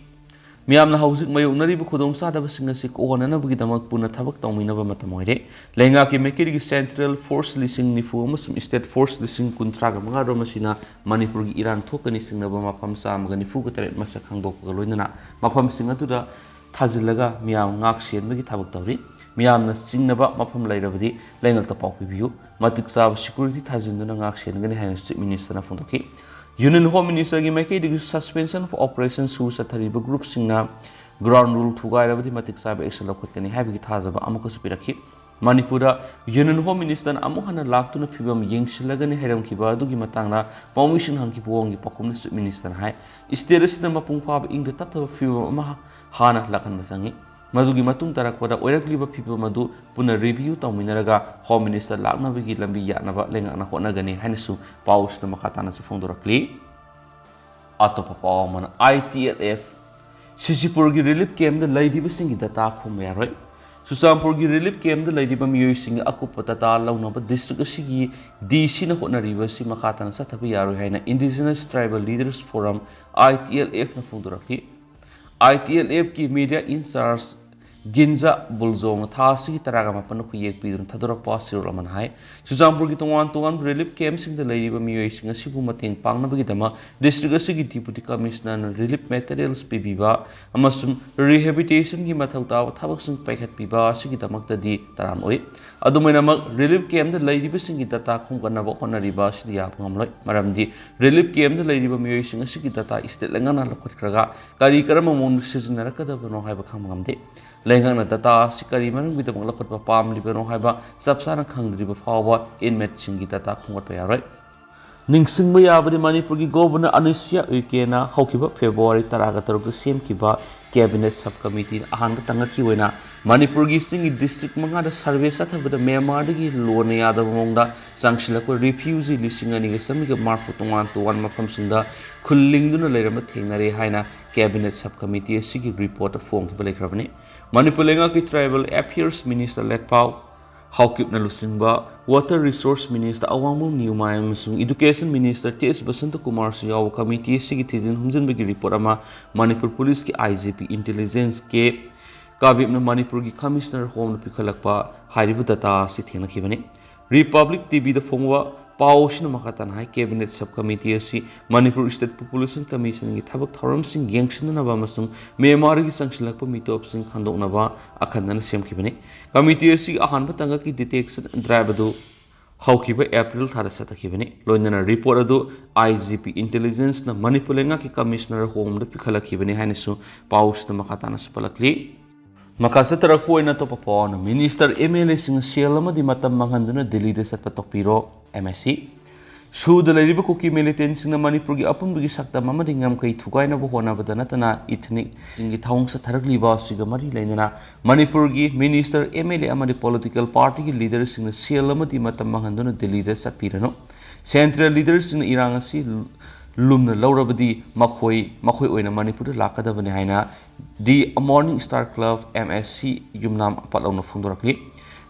ꯃꯤꯌꯥꯝꯅ ꯍꯧꯖꯤꯛ ꯃꯥꯌꯣꯛꯅꯔꯤꯕ ꯈꯨꯗꯣꯡꯆꯥꯗꯕꯁꯤꯡ ꯑꯁꯤ ꯀꯣꯛꯍꯟꯅꯅꯕꯒꯤꯗꯃꯛ ꯄꯨꯟꯅ ꯊꯕꯛ ꯇꯧꯃꯤꯟꯅꯕ ꯃꯇꯝ ꯑꯣꯏꯔꯦ꯫ ꯂꯩꯉꯥꯛꯀꯤ ꯃꯥꯏꯀꯩꯗꯒꯤ ꯁꯦꯟꯇ꯭ꯔꯦꯜ ꯐꯣꯔꯁ ꯂꯤꯁꯤꯡ ꯅꯤꯐꯨ ꯑꯃꯁꯨꯡ ꯁ꯭ꯇꯦꯠ ꯐꯣꯔꯁ ꯂꯤꯁꯤꯡ ꯀꯨꯟꯊ꯭ꯔꯥꯒ ꯃꯉꯥ ꯔꯣꯝ ꯑꯁꯤꯅ ꯃꯅꯤꯄꯨꯔꯒꯤ ꯏꯔꯥꯡ ꯊꯣꯛꯀꯅꯤ ꯆꯤꯡꯅꯕ ꯃꯐꯝ ꯆꯥꯝꯃꯒ ꯅꯤꯐꯨꯒ ꯇꯔꯦꯠ ꯃꯁꯛ ꯈꯪꯗꯣꯛꯄꯒ ꯂꯣꯏꯅꯅ ꯃꯐꯝꯁꯤꯡ ꯑꯗꯨꯗ ꯊꯥꯖꯤꯜꯂꯒ ꯃꯤꯌꯥꯝ ꯉꯥꯛ ꯁꯦꯟꯕꯒꯤ ꯊꯕꯛ ꯇꯧꯔꯤ꯫ ꯃꯤꯌꯥꯝꯅ ꯆꯤꯡꯅꯕ ꯃꯐꯝ ꯂꯩꯔꯕꯗꯤ ꯂꯩꯉꯥꯛꯇ ꯄꯥꯎ ꯄꯤꯕꯤꯌꯨ꯫ ꯃꯇꯤꯛ ꯆꯥꯕ ꯁꯦꯀ꯭ꯌꯨꯔꯤꯇꯤ ꯊꯥꯖꯤꯟꯗꯨꯅ ꯉꯥꯛ ꯁꯦꯟꯒꯅꯤ ꯍꯥꯏꯅ ꯆꯤꯐ ꯃꯤꯅꯤꯁꯇꯔꯅ ꯐꯣꯡꯗꯣꯛꯈꯤ꯫ ꯌꯨꯅꯤꯌꯟ ꯍꯣꯝ ꯃꯤꯅꯤꯁꯇꯔꯒꯤ ꯃꯥꯏꯀꯩꯗꯒꯤ ꯁꯁꯄꯦꯟꯁꯟ ꯑꯣꯐ ꯑꯣꯄꯔꯦꯁꯟ ꯁꯨ ꯆꯠꯊꯔꯤꯕ ꯒ꯭ꯔꯨꯞꯁꯤꯡꯅ ꯒ꯭ꯔꯥꯎꯟ ꯔꯨꯜ ꯊꯨꯒꯥꯏꯔꯕꯗꯤ ꯃꯇꯤꯛ ꯆꯥꯕ ꯑꯦꯛꯁꯟ ꯂꯧꯈꯠꯀꯅꯤ ꯍꯥꯏꯕꯒꯤ ꯊꯥꯖꯕ ꯑꯃꯨꯛꯀꯁꯨ ꯄꯤꯔꯛꯈꯤ꯫ ꯃꯅꯤꯄꯨꯔꯗ Union Home Ministerꯅ ꯑꯃꯨꯛ ꯍꯟꯅ ꯂꯥꯛꯇꯨꯅ ꯐꯤꯕꯝ ꯌꯦꯡꯁꯤꯜꯂꯒꯅꯤ ꯍꯥꯏꯔꯝꯈꯤꯕ ꯑꯗꯨꯒꯤ ꯃꯇꯥꯡꯗ ꯄꯥꯎꯃꯤꯁꯤꯡꯅ ꯍꯪꯈꯤꯕ ꯋꯥꯍꯪꯒꯤ ꯄꯥꯎꯈꯨꯝꯗ Chief Ministerꯅ ꯍꯥꯏ, state ꯑꯁꯤꯗ ꯃꯄꯨꯡ ꯐꯥꯕ ꯏꯪꯗ ꯇꯞꯊꯕ ꯐꯤꯕꯝ ꯑꯃ ꯍꯥꯟꯅ ꯂꯥꯛꯍꯟꯕ ꯆꯪꯏ꯫ ꯃꯗꯨꯒꯤ ꯃꯇꯨꯡ ꯇꯥꯔꯛꯄꯗ ꯑꯣꯏꯔꯛꯂꯤꯕ ꯐꯤꯕꯝ ꯑꯗꯨ ꯄꯨꯟꯅ review ꯇꯧꯃꯤꯟꯅꯔꯒ Home Minister ꯂꯥꯛꯅꯕꯒꯤ ꯂꯝꯕꯤ ꯌꯥꯠꯅꯕ ꯂꯩꯉꯥꯛꯅ ꯍꯣꯠꯅꯒꯅꯤ ꯍꯥꯏꯅꯁꯨ ꯄꯥꯎꯁꯤꯗ ꯃꯈꯥ ꯇꯥꯅꯁꯨ ꯐꯣꯡꯗꯣꯔꯛꯂꯤ꯫ ꯑꯇꯣꯞꯄ ꯄꯥꯎ ꯑꯃꯅ, ITLF ꯁꯤꯁꯤꯄꯨꯔꯒꯤ relief campꯇ ꯂꯩꯔꯤꯕꯁꯤꯡꯒꯤ data ꯈꯣꯝꯕ ꯌꯥꯔꯣꯏ꯫ ꯆꯨꯔꯆꯥꯟꯄꯨꯔꯒꯤ relief campꯇ ꯂꯩꯔꯤꯕ ꯃꯤꯑꯣꯏꯁꯤꯡꯒꯤ ꯑꯀꯨꯞꯄ data ꯂꯧꯅꯕ district ꯑꯁꯤꯒꯤ DCꯅ ꯍꯣꯠꯅꯔꯤꯕ ꯑꯁꯤ ꯃꯈꯥ ꯇꯥꯅ ꯆꯠꯊꯕ ꯌꯥꯔꯣꯏ ꯍꯥꯏꯅ Indigenous Tribal Leaders Forum, ITLFꯅ ꯐꯣꯡꯗꯣꯔꯛꯂꯤ꯫ ITLFꯀꯤ media in charge ꯒꯤꯟꯖꯥ ꯕꯨꯜꯖꯣꯡꯅ ꯊꯥ ꯑꯁꯤꯒꯤ ꯇꯔꯥꯒ ꯃꯥꯄꯟꯗ ꯈꯨꯌꯦꯛ ꯄꯤꯗꯨꯅ ꯊꯥꯗꯣꯔꯛꯄ ꯆꯦꯔꯣꯜ ꯑꯃꯅ ꯍꯥꯏ, ꯆꯨꯔꯆꯥꯟꯄꯨꯔꯒꯤ ꯇꯣꯉꯥꯟ ꯇꯣꯉꯥꯟꯕ relief campꯁꯤꯡꯗ ꯂꯩꯔꯤꯕ ꯃꯤꯑꯣꯏꯁꯤꯡ ꯑꯁꯤꯕꯨ ꯃꯇꯦꯡ ꯄꯥꯡꯅꯕꯒꯤꯗꯃꯛ district ꯑꯁꯤꯒꯤ Deputy Commissionerꯅ relief materials ꯄꯤꯕꯤꯕ ꯑꯃꯁꯨꯡ rehabilitationꯒꯤ ꯃꯊꯧ ꯇꯥꯕ ꯊꯕꯛꯁꯤꯡ ꯄꯥꯏꯈꯠꯄꯤꯕ ꯑꯁꯤꯒꯤꯗꯃꯛꯇꯗꯤ ꯇꯔꯥꯝꯅ ꯑꯣꯏ꯫ ꯑꯗꯨꯝ ꯑꯣꯏꯅꯃꯛ, relief campꯇ ꯂꯩꯔꯤꯕꯁꯤꯡꯒꯤ data ꯈꯣꯝꯒꯠꯅꯕ ꯍꯣꯠꯅꯔꯤꯕ ꯑꯁꯤꯗ ꯌꯥꯕ ꯉꯝꯂꯣꯏ, ꯃꯔꯝꯗꯤ relief campꯇ ꯂꯩꯔꯤꯕ ꯃꯤꯑꯣꯏꯁꯤꯡ ꯑꯁꯤꯒꯤ data state ꯂꯩꯉꯥꯛꯅ ꯂꯧꯈꯠꯈ꯭ꯔꯒ ꯀꯔꯤ ꯀꯔꯝꯕ ꯃꯑꯣꯡꯗ ꯁꯤꯖꯤꯟꯅꯔꯛꯀꯗꯕꯅꯣ ꯍꯥꯏꯕ ꯈꯪꯕ ꯉꯝꯗꯦ꯫ ꯂꯩꯉꯥꯛꯅ data ꯑꯁꯤ ꯀꯔꯤ ꯃꯔꯝꯒꯤꯗꯃꯛ ꯂꯧꯈꯠꯄ ꯄꯥꯝꯂꯤꯕꯅꯣ ꯍꯥꯏꯕ ꯆꯞ ꯆꯥꯅ ꯈꯪꯗ꯭ꯔꯤꯕ ꯐꯥꯎꯕ inmateꯁꯤꯡꯒꯤ data ꯈꯣꯝꯒꯠꯄ ꯌꯥꯔꯣꯏ꯫ ꯅꯤꯡꯁꯤꯡꯕ ꯌꯥꯕꯗꯤ, ꯃꯅꯤꯄꯨꯔꯒꯤ Governor ꯑꯅꯨꯁꯨꯏꯌꯥ ꯎꯏꯀꯦꯅ ꯍꯧꯈꯤꯕ February ꯇꯔꯥꯒ ꯇꯔꯨꯛꯇ ꯁꯦꯝꯈꯤꯕ Cabinet Sub Committeeꯅ ꯑꯍꯥꯟꯕ ꯇꯉꯛꯀꯤ ꯑꯣꯏꯅ ꯃꯅꯤꯄꯨꯔꯒꯤ ꯆꯤꯡꯒꯤ district ꯃꯉꯥꯗ survey ꯆꯠꯊꯕꯗ ꯃ꯭ꯌꯥꯟꯃꯥꯔꯗꯒꯤ ꯂꯣꯟꯅ ꯌꯥꯗꯕ ꯃꯑꯣꯡꯗ ꯆꯪꯁꯤꯜꯂꯛꯄ refugee ꯂꯤꯁꯤꯡ ꯑꯅꯤꯒ ꯆꯥꯃꯔꯤꯒ ꯃꯔꯤꯐꯨ ꯇꯣꯉꯥꯟ ꯇꯣꯉꯥꯟꯕ ꯃꯐꯝꯁꯤꯡꯗ ꯈꯨꯜ ꯂꯤꯡꯗꯨꯅ ꯂꯩꯔꯝꯕ ꯊꯦꯡꯅꯔꯦ ꯍꯥꯏꯅ Cabinet Sub Committee ꯑꯁꯤꯒꯤ reportꯇ ꯐꯣꯡꯈꯤꯕ ꯂꯩꯈ꯭ꯔꯕꯅꯤ꯫ ꯃꯅꯤꯄꯨꯔ ꯂꯩꯉꯥꯛꯀꯤ Tribal Affairs Minister ꯂꯦꯠꯄꯥꯎ ꯍꯥꯎꯀꯤꯞꯅ ꯂꯨꯆꯤꯡꯕ Water Resource Minister ꯑꯋꯥꯡꯕꯝ ꯅꯤꯎꯃꯥꯏ ꯑꯃꯁꯨꯡ Education Minister ꯇꯤ ꯑꯦꯁ ꯕꯁꯟꯇ ꯀꯨꯃꯥꯔꯁꯨ ꯌꯥꯎꯕ committee ꯑꯁꯤꯒꯤ ꯊꯤꯖꯤꯟ ꯍꯨꯝꯖꯤꯟꯕꯒꯤ report ꯑꯃ ꯃꯅꯤꯄꯨꯔ Policeꯀꯤ IGP Intelligence ꯀꯦ ꯀꯥꯕꯤꯞꯅ ꯃꯅꯤꯄꯨꯔꯒꯤ Commissioner Homeꯗ ꯄꯤꯈꯠꯂꯛꯄ ꯍꯥꯏꯔꯤꯕ data ꯑꯁꯤ ꯊꯦꯡꯅꯈꯤꯕꯅꯤ꯫ Republic TVꯗ ꯐꯣꯡꯕ ꯄꯥꯎ ꯑꯁꯤꯅ ꯃꯈꯥ ꯇꯥꯅ ꯍꯥꯏ, Cabinet Sub Committee ꯑꯁꯤ ꯃꯅꯤꯄꯨꯔ State Population Commissionꯒꯤ ꯊꯕꯛ ꯊꯧꯔꯝꯁꯤꯡ ꯌꯦꯡꯁꯤꯟꯅꯅꯕ ꯑꯃꯁꯨꯡ ꯃ꯭ꯌꯥꯟꯃꯥꯔꯒꯤ ꯆꯪꯁꯤꯜꯂꯛꯄ ꯃꯤꯇꯣꯞꯁꯤꯡ ꯈꯟꯗꯣꯛꯅꯕ ꯑꯈꯟꯅꯅ ꯁꯦꯝꯈꯤꯕꯅꯤ꯫ Committee ꯑꯁꯤꯒꯤ ꯑꯍꯥꯟꯕ ꯇꯉꯛꯀꯤ detection drive ꯑꯗꯨ ꯍꯧꯈꯤꯕ April ꯊꯥꯗ ꯆꯠꯊꯈꯤꯕꯅꯤ꯫ ꯂꯣꯏꯅꯅ report ꯑꯗꯨ IGP Intelligenceꯅ ꯃꯅꯤꯄꯨꯔ ꯂꯩꯉꯥꯛꯀꯤ Commissioner Homeꯗ ꯄꯤꯈꯠꯂꯛꯈꯤꯕꯅꯤ ꯍꯥꯏꯅꯁꯨ ꯄꯥꯎꯁꯤꯗ ꯃꯈꯥ ꯇꯥꯅꯁꯨ ꯄꯜꯂꯛꯂꯤ꯫ ꯃꯈꯥ ꯆꯠꯊꯔꯛꯄ ꯑꯣꯏꯅ ꯑꯇꯣꯞꯄ ꯄꯥꯎ ꯑꯃꯅ, ꯃꯤꯅꯤꯁꯇꯔ, ꯑꯦꯝ ꯑꯦꯜ ꯑꯦꯁꯤꯡꯅ ꯁꯦꯜ ꯑꯃꯗꯤ ꯃꯇꯝ ꯃꯥꯡꯍꯟꯗꯨꯅ ꯗꯤꯜꯂꯤꯗ ꯆꯠꯄ ꯇꯣꯛꯄꯤꯔꯣ, ꯑꯦꯝ ꯑꯦꯁ ꯁꯤ꯫ ꯁꯨꯗ ꯂꯩꯔꯤꯕ ꯀꯨꯀꯤ ꯃꯤꯂꯤꯇꯦꯟꯁꯤꯡꯅ ꯃꯅꯤꯄꯨꯔꯒꯤ ꯑꯄꯨꯟꯕꯒꯤ ꯁꯛꯇꯝ ꯑꯃꯗꯤ ꯉꯝꯈꯩ ꯊꯨꯒꯥꯏꯅꯕ ꯍꯣꯠꯅꯕꯗ ꯅꯠꯇꯅ ꯏꯊꯅꯤꯛꯁꯤꯡꯒꯤ ꯊꯧꯑꯣꯡ ꯆꯠꯊꯔꯛꯂꯤꯕ ꯑꯁꯤꯒ ꯃꯔꯤ ꯂꯩꯅꯅ ꯃꯅꯤꯄꯨꯔꯒꯤ ꯃꯤꯅꯤꯁꯇꯔ, ꯑꯦꯝ ꯑꯦꯜ ꯑꯦ ꯑꯃꯗꯤ ꯄꯣꯂꯤꯇꯤꯀꯦꯜ ꯄꯥꯔꯇꯤꯒꯤ ꯂꯤꯗꯔꯁꯤꯡꯅ ꯁꯦꯜ ꯑꯃꯗꯤ ꯃꯇꯝ ꯃꯥꯡꯍꯟꯗꯨꯅ ꯗꯤꯜꯂꯤꯗ ꯆꯠꯄꯤꯔꯅꯨ꯫ ꯁꯦꯟꯇ꯭ꯔꯦꯜ ꯂꯤꯗꯔꯁꯤꯡꯅ ꯏꯔꯥꯡ ꯑꯁꯤ ꯂꯨꯝꯅ ꯂꯧꯔꯕꯗꯤ ꯃꯈꯣꯏ, ꯃꯈꯣꯏ ꯑꯣꯏꯅ ꯃꯅꯤꯄꯨꯔꯗ ꯂꯥꯛꯀꯗꯕꯅꯤ ꯍꯥꯏꯅ the morning star club, M S C, ꯌꯨꯝꯅꯥꯝ ꯄꯠꯂꯥꯎꯅ ꯐꯣꯡꯗꯣꯔꯛꯂꯤ꯫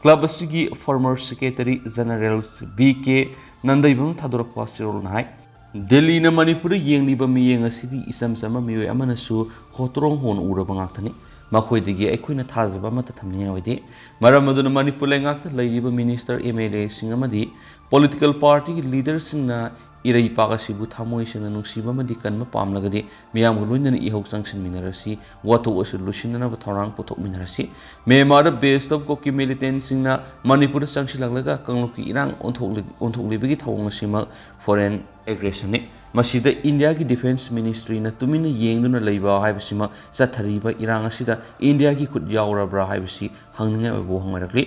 ꯀ꯭ꯂꯕ ꯑꯁꯤꯒꯤ former secretary general B K Nandeibam ꯊꯥꯗꯣꯔꯛꯄ ꯆꯦꯔꯣꯜꯅ ꯍꯥꯏ, ꯗꯤꯜꯂꯤꯅ ꯃꯅꯤꯄꯨꯔꯗ ꯌꯦꯡꯂꯤꯕ ꯃꯤꯠꯌꯦꯡ ꯑꯁꯤꯗꯤ ꯏꯆꯝ ꯆꯝꯕ ꯃꯤꯑꯣꯏ ꯑꯃꯅꯁꯨ ꯍꯣꯇ꯭ꯔꯣꯡ ꯍꯣꯟ ꯎꯔꯕ ꯉꯥꯛꯇꯅꯤ꯫ ꯃꯈꯣꯏꯗꯒꯤ ꯑꯩꯈꯣꯏꯅ ꯊꯥꯖꯕ ꯑꯃꯠꯇ ꯊꯝꯅꯤꯡꯉꯥꯏ ꯑꯣꯏꯗꯦ꯫ ꯃꯔꯝ ꯑꯗꯨꯅ ꯃꯅꯤꯄꯨꯔ ꯂꯩꯉꯥꯛꯇ ꯂꯩꯔꯤꯕ ꯃꯤꯅꯤꯁꯇꯔ, ꯑꯦꯝ ꯑꯦꯜ ꯑꯦꯁꯤꯡ ꯑꯃꯗꯤ ꯄꯣꯂꯤꯇꯤꯀꯦꯜ ꯄꯥꯔꯇꯤꯒꯤ ꯂꯤꯗꯔꯁꯤꯡꯅ ꯏꯔꯩꯄꯥꯛ ꯑꯁꯤꯕꯨ ꯊꯃꯣꯏ ꯁꯦꯡꯅ ꯅꯨꯡꯁꯤꯕ ꯑꯃꯗꯤ ꯀꯟꯕ ꯄꯥꯝꯂꯒꯗꯤ ꯃꯤꯌꯥꯝꯒ ꯂꯣꯏꯅꯅ ꯏꯍꯧ ꯆꯪꯁꯤꯟꯃꯤꯟꯅꯔꯁꯤ, ꯋꯥꯊꯣꯛ ꯑꯁꯤ ꯂꯣꯏꯁꯤꯟꯅꯅꯕ ꯊꯧꯔꯥꯡ ꯄꯨꯊꯣꯛꯃꯤꯟꯅꯔꯁꯤ꯫ ꯃ꯭ꯌꯥꯟꯃꯥꯔꯗ ꯕꯦꯁ ꯑꯣꯐ ꯀꯨꯀꯤ ꯃꯤꯂꯤꯇꯦꯟꯁꯤꯡꯅ ꯃꯅꯤꯄꯨꯔꯗ ꯆꯪꯁꯤꯜꯂꯛꯂꯒ ꯀꯥꯡꯂꯨꯞꯀꯤ ꯏꯔꯥꯡ ꯑꯣꯟꯊꯣꯛꯂꯤ-, ꯑꯣꯟꯊꯣꯛꯂꯤꯕꯒꯤ ꯊꯧꯑꯣꯡ ꯑꯁꯤꯃꯛ ꯐꯣꯔꯦꯟ ꯑꯦꯒ꯭ꯔꯦꯁꯟꯅꯤ꯫ ꯃꯁꯤꯗ ꯏꯟꯗꯤꯌꯥꯒꯤ ꯗꯤꯐꯦꯟꯁ ꯃꯤꯅꯤꯁꯇ꯭ꯔꯤꯅ ꯇꯨꯃꯤꯟꯅ ꯌꯦꯡꯗꯨꯅ ꯂꯩꯕ ꯍꯥꯏꯕꯁꯤꯃꯛ ꯆꯠꯊꯔꯤꯕ ꯏꯔꯥꯡ ꯑꯁꯤꯗ ꯏꯟꯗꯤꯌꯥꯒꯤ ꯈꯨꯠ ꯌꯥꯎꯔꯕ꯭ꯔꯥ ꯍꯥꯏꯕꯁꯤ ꯍꯪꯅꯤꯡꯉꯥꯏ ꯑꯣꯏꯕ ꯋꯥꯍꯪ ꯑꯣꯏꯔꯛꯂꯤ꯫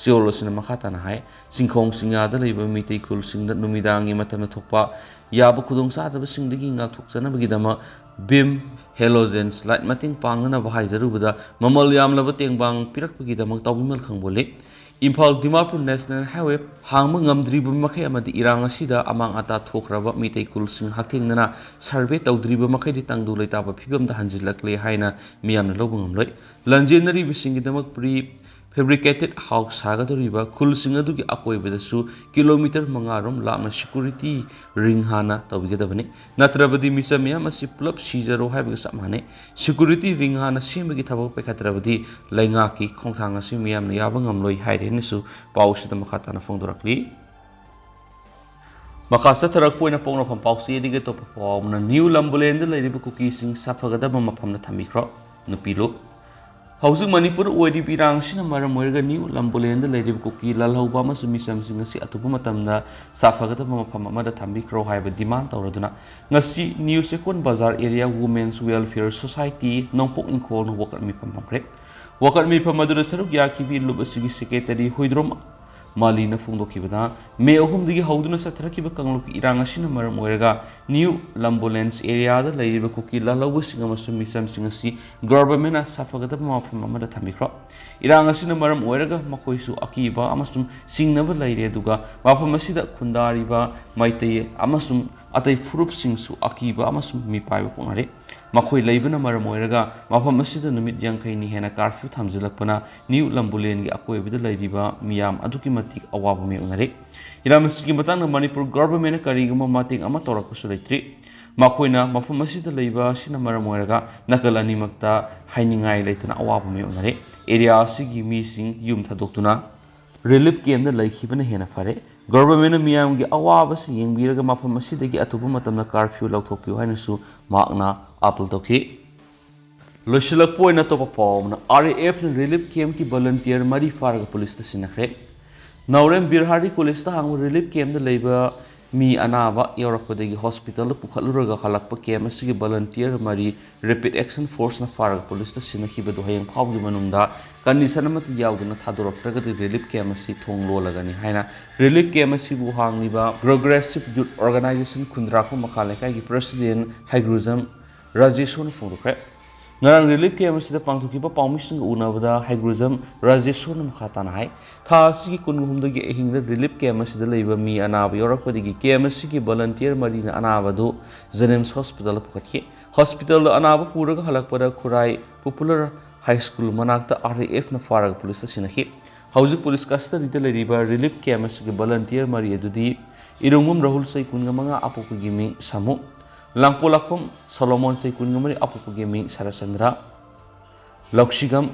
ꯆꯦꯔꯣꯜ ꯑꯁꯤꯅ ꯃꯈꯥ ꯇꯥꯅ ꯍꯥꯏ, ꯆꯤꯡꯈꯣꯡ ꯆꯤꯡꯌꯥꯗ ꯂꯩꯕ ꯃꯤꯇꯩ ꯈꯨꯜꯁꯤꯡꯗ ꯅꯨꯃꯤꯗꯥꯡꯒꯤ ꯃꯇꯝꯗ ꯊꯣꯛꯄ ꯌꯥꯕ ꯈꯨꯗꯣꯡꯆꯥꯗꯕꯁꯤꯡꯗꯒꯤ ꯉꯥꯛꯊꯣꯛꯆꯅꯕꯒꯤꯗꯃꯛ ꯕꯤꯝ ꯍꯦꯂꯣꯖꯦꯟꯁ ꯂꯥꯏꯠ ꯃꯇꯦꯡ ꯄꯥꯡꯅꯅꯕ ꯍꯥꯏꯖꯔꯨꯕꯗ ꯃꯃꯜ ꯌꯥꯝꯂꯕ ꯇꯦꯡꯕꯥꯡ ꯄꯤꯔꯛꯄꯒꯤꯗꯃꯛ ꯇꯥꯎꯕꯤꯃꯜ ꯈꯪꯕꯣꯜꯂꯤ꯫ ꯏꯝꯐꯥꯜ ꯗꯤꯃꯥꯄꯨꯔ ꯅꯦꯁꯅꯦꯜ ꯍꯥꯏꯋꯦ ꯍꯥꯡꯕ ꯉꯝꯗ꯭ꯔꯤꯕ ꯃꯈꯩ ꯑꯃꯗꯤ ꯏꯔꯥꯡ ꯑꯁꯤꯗ ꯑꯃꯥꯡ ꯑꯇꯥ ꯊꯣꯛꯈ꯭ꯔꯕ ꯃꯤꯇꯩ ꯈꯨꯜꯁꯤꯡ ꯍꯛꯊꯦꯡꯅꯅ ꯁꯔꯚꯦ ꯇꯧꯗ꯭ꯔꯤꯕ ꯃꯈꯩꯗꯤ ꯇꯪꯗꯨ ꯂꯩꯇꯥꯕ ꯐꯤꯕꯝꯗ ꯍꯟꯖꯤꯜꯂꯛꯂꯦ ꯍꯥꯏꯅ ꯃꯤꯌꯥꯝꯅ ꯂꯧꯕ ꯉꯝꯂꯣꯏ꯫ ꯂꯥꯟꯖꯦꯟꯅꯔꯤꯕꯁꯤꯡꯒꯤꯗꯃꯛ ꯄ꯭ꯔꯤ ꯐꯦꯕ꯭ꯔꯤꯀꯦꯇꯦꯗ ꯍꯥꯎꯁ ꯁꯥꯒꯗꯧꯔꯤꯕ ꯈꯨꯜꯁꯤꯡ ꯑꯗꯨꯒꯤ ꯑꯀꯣꯏꯕꯗꯁꯨ ꯀꯤꯂꯣꯃꯤꯇꯔ ꯃꯉꯥ ꯔꯣꯝ ꯂꯥꯞꯅ ꯁꯦꯀ꯭ꯌꯨꯔꯤꯇꯤ ꯔꯤꯡ ꯍꯥꯟꯅ ꯇꯧꯕꯤꯒꯗꯕꯅꯤ꯫ ꯅꯠꯇ꯭ꯔꯕꯗꯤ ꯃꯤꯆꯝ ꯃꯌꯥꯝ ꯑꯁꯤ ꯄꯨꯂꯞ ꯁꯤꯖꯔꯣ ꯍꯥꯏꯕꯒ ꯆꯞ ꯃꯥꯟꯅꯩ꯫ ꯁꯦꯀ꯭ꯌꯨꯔꯤꯇꯤ ꯔꯤꯡ ꯍꯥꯟꯅ ꯁꯦꯝꯕꯒꯤ ꯊꯕꯛ ꯄꯥꯏꯈꯠꯇ꯭ꯔꯕꯗꯤ ꯂꯩꯉꯥꯛꯀꯤ ꯈꯣꯡꯊꯥꯡ ꯑꯁꯤ ꯃꯤꯌꯥꯝꯅ ꯌꯥꯕ ꯉꯝꯂꯣꯏ ꯍꯥꯏꯔꯦꯅꯁꯨ ꯄꯥꯎ ꯑꯁꯤꯗ ꯃꯈꯥ ꯇꯥꯅ ꯐꯣꯡꯗꯣꯔꯛꯂꯤ꯫ ꯃꯈꯥ ꯆꯠꯊꯔꯛꯄ ꯑꯣꯏꯅ ꯄꯣꯛꯅꯐꯝ ꯄꯥꯎꯆꯦꯗꯒꯤ ꯑꯇꯣꯞꯄ ꯄꯥꯎ ꯑꯃꯅ, ꯅ꯭ꯌꯨ ꯂꯝꯕꯨꯂꯦꯟꯗ ꯂꯩꯔꯤꯕ ꯀꯨꯀꯤꯁꯤꯡ ꯁꯥꯐꯒꯗꯕ ꯃꯐꯝꯗ ꯊꯝꯕꯤꯈ꯭ꯔꯣ, ꯅꯨꯄꯤ ꯂꯨꯞ꯫ ꯍꯧꯖꯤꯛ ꯃꯅꯤꯄꯨꯔ ꯑꯣꯏꯔꯤꯕ ꯏꯔꯥꯡ ꯑꯁꯤꯅ ꯃꯔꯝ ꯑꯣꯏꯔꯒ ꯅ꯭ꯌꯨ ꯂꯝꯕꯨꯂꯦꯟꯗ ꯂꯩꯔꯤꯕ ꯀꯨꯀꯤ ꯂꯥꯜꯍꯧꯕ ꯑꯃꯁꯨꯡ ꯃꯤꯆꯝꯁꯤꯡ ꯑꯁꯤ ꯑꯊꯨꯕ ꯃꯇꯝꯗ ꯁꯥꯐꯒꯗꯕ ꯃꯐꯝ ꯑꯃꯗ ꯊꯝꯕꯤꯈ꯭ꯔꯣ ꯍꯥꯏꯕ ꯗꯤꯃꯥꯟ ꯇꯧꯔꯗꯨꯅ ꯉꯁꯤ ꯅ꯭ꯌꯨ ꯆꯦꯛꯀꯣꯟ ꯕꯖꯥꯔ ꯑꯦꯔꯤꯌꯥ ꯋꯨꯃꯦꯟꯁ ꯋꯦꯜꯐꯤꯌꯔ ꯁꯣꯁꯥꯏꯇꯤ ꯅꯣꯡꯄꯣꯛ ꯏꯪꯈꯣꯜꯅ ꯋꯥꯀꯠ ꯃꯤꯐꯝ ꯐꯝꯈ꯭ꯔꯦ꯫ ꯋꯥꯀꯠ ꯃꯤꯐꯝ ꯑꯗꯨꯗ ꯁꯔꯨꯛ ꯌꯥꯈꯤꯕ ꯂꯨꯞ ꯑꯁꯤꯒꯤ ꯁꯦꯀ꯭ꯔꯦꯇꯔꯤ ꯍꯨꯏꯗ꯭ꯔꯣꯝ ꯃꯥꯂꯤꯅ ꯐꯣꯡꯗꯣꯛꯈꯤꯕꯗ, ꯃꯦ ꯑꯍꯨꯝꯗꯒꯤ ꯍꯧꯗꯨꯅ ꯆꯠꯊꯔꯛꯈꯤꯕ ꯀꯥꯡꯂꯨꯞꯀꯤ ꯏꯔꯥꯡ ꯑꯁꯤꯅ ꯃꯔꯝ ꯑꯣꯏꯔꯒ ꯅ꯭ꯌꯨ ꯂꯝꯕꯨꯂꯦꯟꯁ ꯑꯦꯔꯤꯌꯥꯗ ꯂꯩꯔꯤꯕ ꯀꯨꯀꯤ ꯂꯥꯜꯍꯧꯕꯁꯤꯡ ꯑꯃꯁꯨꯡ ꯃꯤꯆꯝꯁꯤꯡ ꯑꯁꯤ ꯒꯣꯚꯔꯟꯃꯦꯟꯅ ꯁꯥꯐꯒꯗꯕ ꯃꯐꯝ ꯑꯃꯗ ꯊꯝꯕꯤꯈ꯭ꯔꯣ꯫ ꯏꯔꯥꯡ ꯑꯁꯤꯅ ꯃꯔꯝ ꯑꯣꯏꯔꯒ ꯃꯈꯣꯏꯁꯨ ꯑꯀꯤꯕ ꯑꯃꯁꯨꯡ ꯆꯤꯡꯅꯕ ꯂꯩꯔꯦ, ꯑꯗꯨꯒ ꯃꯐꯝ ꯑꯁꯤꯗ ꯈꯨꯟꯗꯥꯔꯤꯕ ꯃꯩꯇꯩ ꯑꯃꯁꯨꯡ ꯑꯇꯩ ꯐꯨꯔꯨꯞꯁꯤꯡꯁꯨ ꯑꯀꯤꯕ ꯑꯃꯁꯨꯡ ꯃꯤꯄꯥꯏꯕ ꯄꯣꯛꯅꯔꯦ꯫ ꯃꯈꯣꯏ ꯂꯩꯕꯅ ꯃꯔꯝ ꯑꯣꯏꯔꯒ ꯃꯐꯝ ꯑꯁꯤꯗ ꯅꯨꯃꯤꯠ ꯌꯥꯡꯈꯩꯅꯤ ꯍꯦꯟꯅ ꯀꯥꯔꯐ꯭ꯌꯨ ꯊꯝꯖꯤꯜꯂꯛꯄꯅ ꯅ꯭ꯌꯨ ꯂꯝꯕꯨꯂꯦꯟꯒꯤ ꯑꯀꯣꯏꯕꯗ ꯂꯩꯔꯤꯕ ꯃꯤꯌꯥꯝ ꯑꯗꯨꯛꯀꯤ ꯃꯇꯤꯛ ꯑꯋꯥꯕ ꯃꯥꯌꯣꯛꯅꯔꯦ꯫ ꯏꯔꯥꯡ ꯑꯁꯤꯒꯤ ꯃꯇꯥꯡꯗ ꯃꯅꯤꯄꯨꯔ ꯒꯣꯚꯔꯟꯃꯦꯟꯅ ꯀꯔꯤꯒꯨꯝꯕ ꯃꯇꯦꯡ ꯑꯃ ꯇꯧꯔꯛꯄꯁꯨ ꯂꯩꯇ꯭ꯔꯤ꯫ ꯃꯈꯣꯏꯅ ꯃꯐꯝ ꯑꯁꯤꯗ ꯂꯩꯕ ꯑꯁꯤꯅ ꯃꯔꯝ ꯑꯣꯏꯔꯒ ꯅꯥꯀꯜ ꯑꯅꯤꯃꯛꯇ ꯍꯥꯏꯅꯤꯡꯉꯥꯏ ꯂꯩꯇꯅ ꯑꯋꯥꯕ ꯃꯥꯌꯣꯛꯅꯔꯦ꯫ ꯑꯦꯔꯤꯌꯥ ꯑꯁꯤꯒꯤ ꯃꯤꯁꯤꯡ ꯌꯨꯝ ꯊꯥꯗꯣꯛꯇꯨꯅ ꯔꯤꯂꯤꯐ ꯀꯦꯝꯞꯇ ꯂꯩꯈꯤꯕꯅ ꯍꯦꯟꯅ ꯐꯔꯦ꯫ ꯒꯣꯚꯔꯟꯃꯦꯟꯅ ꯃꯤꯌꯥꯝꯒꯤ ꯑꯋꯥꯕꯁꯤ ꯌꯦꯡꯕꯤꯔꯒ ꯃꯐꯝ ꯑꯁꯤꯗꯒꯤ ꯑꯊꯨꯕ ꯃꯇꯝꯗ ꯀꯥꯔꯐ꯭ꯌꯨ ꯂꯧꯊꯣꯛꯄꯤꯌꯨ ꯍꯥꯏꯅꯁꯨ ꯃꯍꯥꯛꯅ ꯑꯥꯄꯤꯜ ꯇꯧꯈꯤ꯫ ꯂꯣꯏꯁꯤꯜꯂꯛꯄ ꯑꯣꯏꯅ ꯑꯇꯣꯞꯄ ꯄꯥꯎ ꯑꯃꯅ, ꯑꯥꯔ ꯑꯦ ꯑꯦꯐꯅ ꯔꯤꯂꯤꯐ ꯀꯦꯝꯞꯀꯤ ꯚꯣꯂꯨꯟꯇꯤꯌꯔ ꯃꯔꯤ ꯐꯥꯔꯒ ꯄꯨꯂꯤꯁꯇ ꯁꯤꯟꯅꯈ꯭ꯔꯦ꯫ ꯅꯥꯎꯔꯦꯝ ꯕꯤꯔꯍꯥꯔꯤ ꯀꯣꯂꯦꯖꯇ ꯍꯥꯡꯕ ꯔꯤꯂꯤꯐ ꯀꯦꯝꯞꯇ ꯂꯩꯕ ꯃꯤ ꯑꯅꯥꯕ ꯌꯧꯔꯛꯄꯗꯒꯤ ꯍꯣꯁꯄꯤꯇꯥꯜꯗ ꯄꯨꯈꯠꯂꯨꯔꯒ ꯍꯜꯂꯛꯄ ꯀꯦꯝꯞ ꯑꯁꯤꯒꯤ ꯚꯣꯂꯨꯟꯇꯤꯌꯔ ꯃꯔꯤ ꯔꯦꯄꯤꯗ ꯑꯦꯛꯁꯟ ꯐꯣꯔꯁꯅ ꯐꯥꯔꯒ ꯄꯨꯂꯤꯁꯇ ꯁꯤꯟꯅꯈꯤꯕꯗꯨ ꯍꯌꯦꯡ ꯐꯥꯎꯕꯒꯤ ꯃꯅꯨꯡꯗ ꯀꯟꯗꯤꯁꯟ ꯑꯃꯠꯇ ꯌꯥꯎꯗꯅ ꯊꯥꯗꯣꯔꯛꯇ꯭ꯔꯒꯗꯤ ꯔꯤꯂꯤꯐ ꯀꯦꯝꯞ ꯑꯁꯤ ꯊꯣꯡ ꯂꯣꯜꯂꯒꯅꯤ ꯍꯥꯏꯅ ꯔꯤꯂꯤꯐ ꯀꯦꯝꯞ ꯑꯁꯤꯕꯨ ꯍꯥꯡꯂꯤꯕ ꯄ꯭ꯔꯣꯒ꯭ꯔꯦꯁꯤꯚ ꯌꯨꯠ ꯑꯣꯔꯒꯅꯥꯏꯖꯦꯁꯟ ꯈꯨꯟꯗ꯭ꯔꯥꯛꯄꯝ ꯃꯈꯥ ꯂꯩꯀꯥꯏꯒꯤ ꯄ꯭ꯔꯁꯤꯗꯦꯟ ꯍꯩꯒ꯭ꯔꯨꯖꯝ ꯔꯥꯖꯦꯁꯣꯔꯅ ꯐꯣꯡꯗꯣꯛꯈ꯭ꯔꯦ꯫ ꯉꯔꯥꯡ ꯔꯤꯂꯤꯐ ꯀꯦꯝꯞ ꯑꯁꯤꯗ ꯄꯥꯡꯊꯣꯛꯈꯤꯕ ꯄꯥꯎꯃꯤꯁꯤꯡꯒ ꯎꯅꯕꯗ ꯍꯩꯒ꯭ꯔꯨꯖꯝ ꯔꯥꯖꯦꯁꯣꯔꯅ ꯃꯈꯥ ꯇꯥꯅ ꯍꯥꯏ, ꯊꯥ ꯑꯁꯤꯒꯤ ꯀꯨꯟꯍꯨꯝꯗꯣꯏꯒꯤ ꯑꯍꯤꯡꯗ ꯔꯤꯂꯤꯐ ꯀꯦꯝꯞ ꯑꯁꯤꯗ ꯂꯩꯕ ꯃꯤ ꯑꯅꯥꯕ ꯌꯥꯎꯔꯛꯄꯗꯒꯤ ꯀꯦꯝꯞ ꯑꯁꯤꯒꯤ ꯚꯣꯂꯨꯟꯇꯤꯌꯔ ꯃꯔꯤꯅ ꯑꯅꯥꯕ ꯑꯗꯨ ꯖꯦꯅꯤꯝꯁ ꯍꯣꯁꯄꯤꯇꯥꯜꯗ ꯄꯨꯈꯠꯈꯤ꯫ ꯍꯣꯁꯄꯤꯇꯥꯜꯗ ꯑꯅꯥꯕ ꯄꯨꯔꯒ ꯍꯜꯂꯛꯄꯗ ꯈꯨꯔꯥꯏ ꯄꯣꯄꯨꯂꯔ ꯍꯥꯏ ꯁ꯭ꯀꯨꯜ ꯃꯅꯥꯛꯇ ꯑꯥꯔ ꯑꯦ ꯑꯦꯐꯅ ꯐꯥꯔꯒ ꯄꯨꯂꯤꯁꯇ ꯁꯤꯟꯅꯈꯤ꯫ ꯍꯧꯖꯤꯛ ꯄꯨꯂꯤꯁ ꯀꯁꯇꯗꯤꯗ ꯂꯩꯔꯤꯕ ꯔꯤꯂꯤꯐ ꯀꯦꯝꯞ ꯑꯁꯤꯒꯤ ꯚꯣꯂꯨꯟꯇꯤꯌꯔ ꯃꯔꯤ ꯑꯗꯨꯗꯤ ꯏꯔꯣꯡꯕꯝ ꯔꯥꯍꯨꯜ, ꯆꯍꯤ ꯀꯨꯟꯒ ꯃꯉꯥ, ꯑꯄꯣꯛꯄꯒꯤ ꯃꯤꯡ ꯁꯥꯃꯨ, ꯂꯥꯡꯄꯣꯛꯂꯥꯛꯄꯝ ꯁꯣꯂꯣꯃꯣꯟ, ꯆꯍꯤ ꯀꯨꯟꯒ ꯃꯔꯤ, ꯑꯄꯣꯛꯄꯒꯤ ꯃꯤꯡ ꯁꯔꯠꯆꯟꯗ꯭ꯔ, ꯂꯧꯁꯤꯒꯝ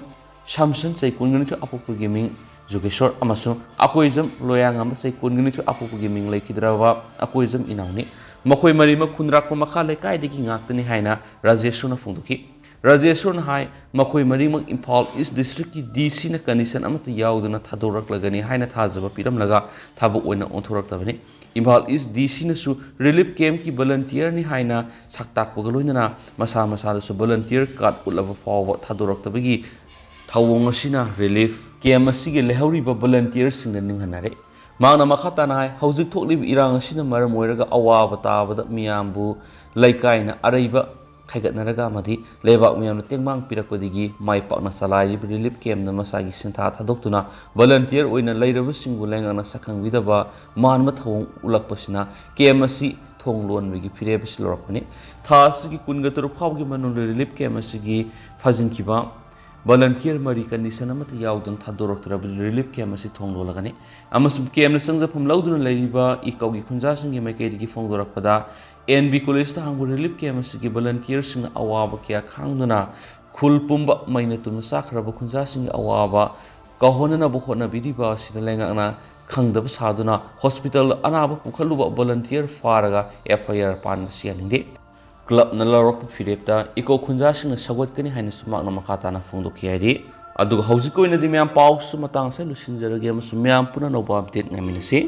ꯁꯥꯝꯁꯟ, ꯆꯍꯤ ꯀꯨꯟꯒ ꯅꯤꯊꯣꯏ, ꯑꯄꯣꯛꯄꯒꯤ ꯃꯤꯡ ꯖꯨꯒꯦꯁꯣꯔ, ꯑꯃꯁꯨꯡ ꯑꯀꯣꯏꯖꯝ ꯂꯣꯌꯥꯉꯝꯕ, ꯆꯍꯤ ꯀꯨꯟꯒ ꯅꯤꯊꯣꯏ, ꯑꯄꯣꯛꯄꯒꯤ ꯃꯤꯡ ꯂꯩꯈꯤꯗ꯭ꯔꯕ ꯑꯀꯣꯏꯖꯝ ꯏꯅꯥꯎꯅꯤ꯫ ꯃꯈꯣꯏ ꯃꯔꯤꯃꯛ ꯈꯨꯟꯗ꯭ꯔꯥꯛꯄꯝ ꯃꯈꯥ ꯂꯩꯀꯥꯏꯗꯒꯤ ꯉꯥꯛꯇꯅꯤ ꯍꯥꯏꯅ ꯔꯥꯖꯦꯁꯣꯔꯅ ꯐꯣꯡꯗꯣꯛꯈꯤ꯫ ꯔꯥꯖꯦꯁꯣꯔꯅ ꯍꯥꯏ, ꯃꯈꯣꯏ ꯃꯔꯤꯃꯛ ꯏꯝꯐꯥꯜ ꯏꯁ ꯗꯤꯁꯇ꯭ꯔꯤꯛꯀꯤ ꯗꯤ ꯁꯤꯅ ꯀꯟꯗꯤꯁꯟ ꯑꯃꯠꯇ ꯌꯥꯎꯗꯅ ꯊꯥꯗꯣꯔꯛꯂꯒꯅꯤ ꯍꯥꯏꯅ ꯊꯥꯖꯕ ꯄꯤꯔꯝꯂꯒ ꯊꯕꯛ ꯑꯣꯏꯅ ꯑꯣꯟꯊꯣꯔꯛꯇꯕꯅꯤ꯫ ꯏꯝꯐꯥꯜ ꯏꯁ ꯗꯤ ꯁꯤꯅꯁꯨ ꯔꯤꯂꯤꯐ ꯀꯦꯝꯞꯀꯤ ꯚꯣꯂꯨꯟꯇꯤꯌꯔꯅꯤ ꯍꯥꯏꯅ ꯁꯛ ꯇꯥꯛꯄꯒ ꯂꯣꯏꯅꯅ ꯃꯁꯥ ꯃꯁꯥꯗꯁꯨ ꯚꯣꯂꯨꯟꯇꯤꯌꯔ ꯀꯥꯔꯗ ꯎꯠꯂꯕ ꯐꯥꯎꯕ ꯊꯥꯗꯣꯔꯛꯇꯕꯒꯤ ꯊꯧꯑꯣꯡ ꯑꯁꯤꯅ ꯔꯤꯂꯤꯐ ꯀꯦꯝ ꯑꯁꯤꯒꯤ ꯂꯩꯍꯧꯔꯤꯕ ꯚꯣꯂꯟꯇꯤꯌꯔꯁꯤꯡꯗ ꯅꯤꯡꯍꯟꯅꯔꯦ꯫ ꯃꯍꯥꯛꯅ ꯃꯈꯥ ꯇꯥꯅ ꯍꯥꯏ, ꯍꯧꯖꯤꯛ ꯊꯣꯛꯂꯤꯕ ꯏꯔꯥꯡ ꯑꯁꯤꯅ ꯃꯔꯝ ꯑꯣꯏꯔꯒ ꯑꯋꯥꯕ ꯇꯥꯕꯗ ꯃꯤꯌꯥꯝꯕꯨ ꯂꯩꯀꯥꯏꯅ ꯑꯔꯩꯕ ꯈꯥꯏꯒꯠꯅꯔꯒ ꯑꯃꯗꯤ ꯂꯩꯕꯥꯛ ꯃꯤꯌꯥꯝꯅ ꯇꯦꯡꯕꯥꯡ ꯄꯤꯔꯛꯄꯗꯒꯤ ꯃꯥꯏ ꯄꯥꯛꯅ ꯆꯂꯥꯏꯔꯤꯕ ꯔꯤꯂꯤꯐ ꯀꯦꯝꯅ ꯃꯁꯥꯒꯤ ꯁꯤꯟꯊꯥ ꯊꯥꯗꯣꯛꯇꯨꯅ ꯚꯣꯂꯟꯇꯤꯌꯔ ꯑꯣꯏꯅ ꯂꯩꯔꯕꯁꯤꯡꯕꯨ ꯂꯩꯉꯥꯛꯅ ꯁꯛꯈꯪ ꯄꯤꯗꯕ ꯃꯥꯟꯕ ꯊꯧꯑꯣꯡ ꯎꯠꯂꯛꯄꯁꯤꯅ ꯀꯦꯝ ꯑꯁꯤ ꯊꯣꯡ ꯂꯣꯟꯕꯒꯤ ꯐꯤꯔꯦꯞ ꯑꯁꯤ ꯂꯧꯔꯛꯄꯅꯤ꯫ ꯊꯥ ꯑꯁꯤꯒꯤ ꯀꯨꯟꯒ ꯇꯔꯨꯛ ꯐꯥꯎꯕꯒꯤ ꯃꯅꯨꯡꯗ ꯔꯤꯂꯤꯐ ꯀꯦꯝ ꯑꯁꯤꯒꯤ ꯐꯥꯖꯤꯟꯈꯤꯕ ꯚꯣꯂꯟꯇꯤꯌꯔ ꯃꯔꯤ ꯀꯟꯗꯤꯁꯟ ꯑꯃꯠꯇ ꯌꯥꯎꯗꯅ ꯊꯥꯗꯣꯔꯛꯇ꯭ꯔꯕꯗꯤ ꯔꯤꯂꯤꯐ ꯀꯦꯝ ꯑꯁꯤ ꯊꯣꯡ ꯂꯣꯜꯂꯒꯅꯤ꯫ ꯑꯃꯁꯨꯡ ꯀꯦꯝꯗ ꯆꯪꯖꯐꯝ ꯂꯧꯗꯨꯅ ꯂꯩꯔꯤꯕ ꯏꯀꯧꯒꯤ ꯈꯨꯟꯖꯥꯁꯤꯡꯒꯤ ꯃꯥꯏꯀꯩꯗꯒꯤ ꯐꯣꯡꯗꯣꯔꯛꯄꯗ, ꯑꯦꯟ ꯕꯤ ꯀꯣꯂꯦꯖꯇ ꯍꯥꯡꯕ ꯔꯤꯂꯤꯐ ꯀꯦꯝ ꯑꯁꯤꯒꯤ ꯚꯣꯂꯟꯇꯤꯌꯔꯁꯤꯡꯅ ꯑꯋꯥꯕ ꯀꯌꯥ ꯈꯥꯡꯗꯨꯅ ꯈꯨꯜ ꯄꯨꯝꯕ ꯃꯩꯅ ꯇꯨꯝꯅ ꯆꯥꯈ꯭ꯔꯕ ꯈꯨꯟꯖꯥꯁꯤꯡꯒꯤ ꯑꯋꯥꯕ ꯀꯥꯎꯍꯟꯅꯅꯕ ꯍꯣꯠꯅꯕꯤꯔꯤꯕ ꯑꯁꯤꯗ ꯂꯩꯉꯥꯛꯅ ꯈꯪꯗꯕ ꯁꯥꯗꯨꯅ ꯍꯣꯁꯄꯤꯇꯥꯜꯗ ꯑꯅꯥꯕ ꯄꯨꯈꯠꯂꯨꯕ ꯚꯣꯂꯟꯇꯤꯌꯔ ꯐꯥꯔꯒ ꯑꯦꯐ ꯑꯥꯏ ꯑꯥꯔ ꯄꯥꯟꯕꯁꯤ ꯌꯥꯅꯤꯡꯗꯦ꯫ ꯀ꯭ꯂꯕꯅ ꯂꯧꯔꯛꯄ ꯐꯤꯔꯦꯞꯇ ꯏꯀꯧ ꯈꯨꯟꯖꯥꯁꯤꯡꯅ ꯁꯧꯒꯠꯀꯅꯤ ꯍꯥꯏꯅꯁꯨ ꯃꯍꯥꯛꯅ ꯃꯈꯥ ꯇꯥꯅ ꯐꯣꯡꯗꯣꯛꯈꯤ ꯍꯥꯏꯔꯤ꯫ ꯑꯗꯨꯒ ꯍꯧꯖꯤꯛꯀꯤ ꯑꯣꯏꯅꯗꯤ ꯃꯌꯥꯝ ꯄꯥꯎꯁꯨ ꯃꯇꯥꯡ ꯑꯁꯤꯗ ꯂꯣꯏꯁꯤꯟꯖꯔꯒꯦ ꯑꯃꯁꯨꯡ ꯃꯌꯥꯝ ꯄꯨꯟꯅ ꯑꯅꯧꯕ ꯑꯞꯗꯦꯠ ꯉꯥꯏꯃꯤꯟꯅꯁꯤ꯫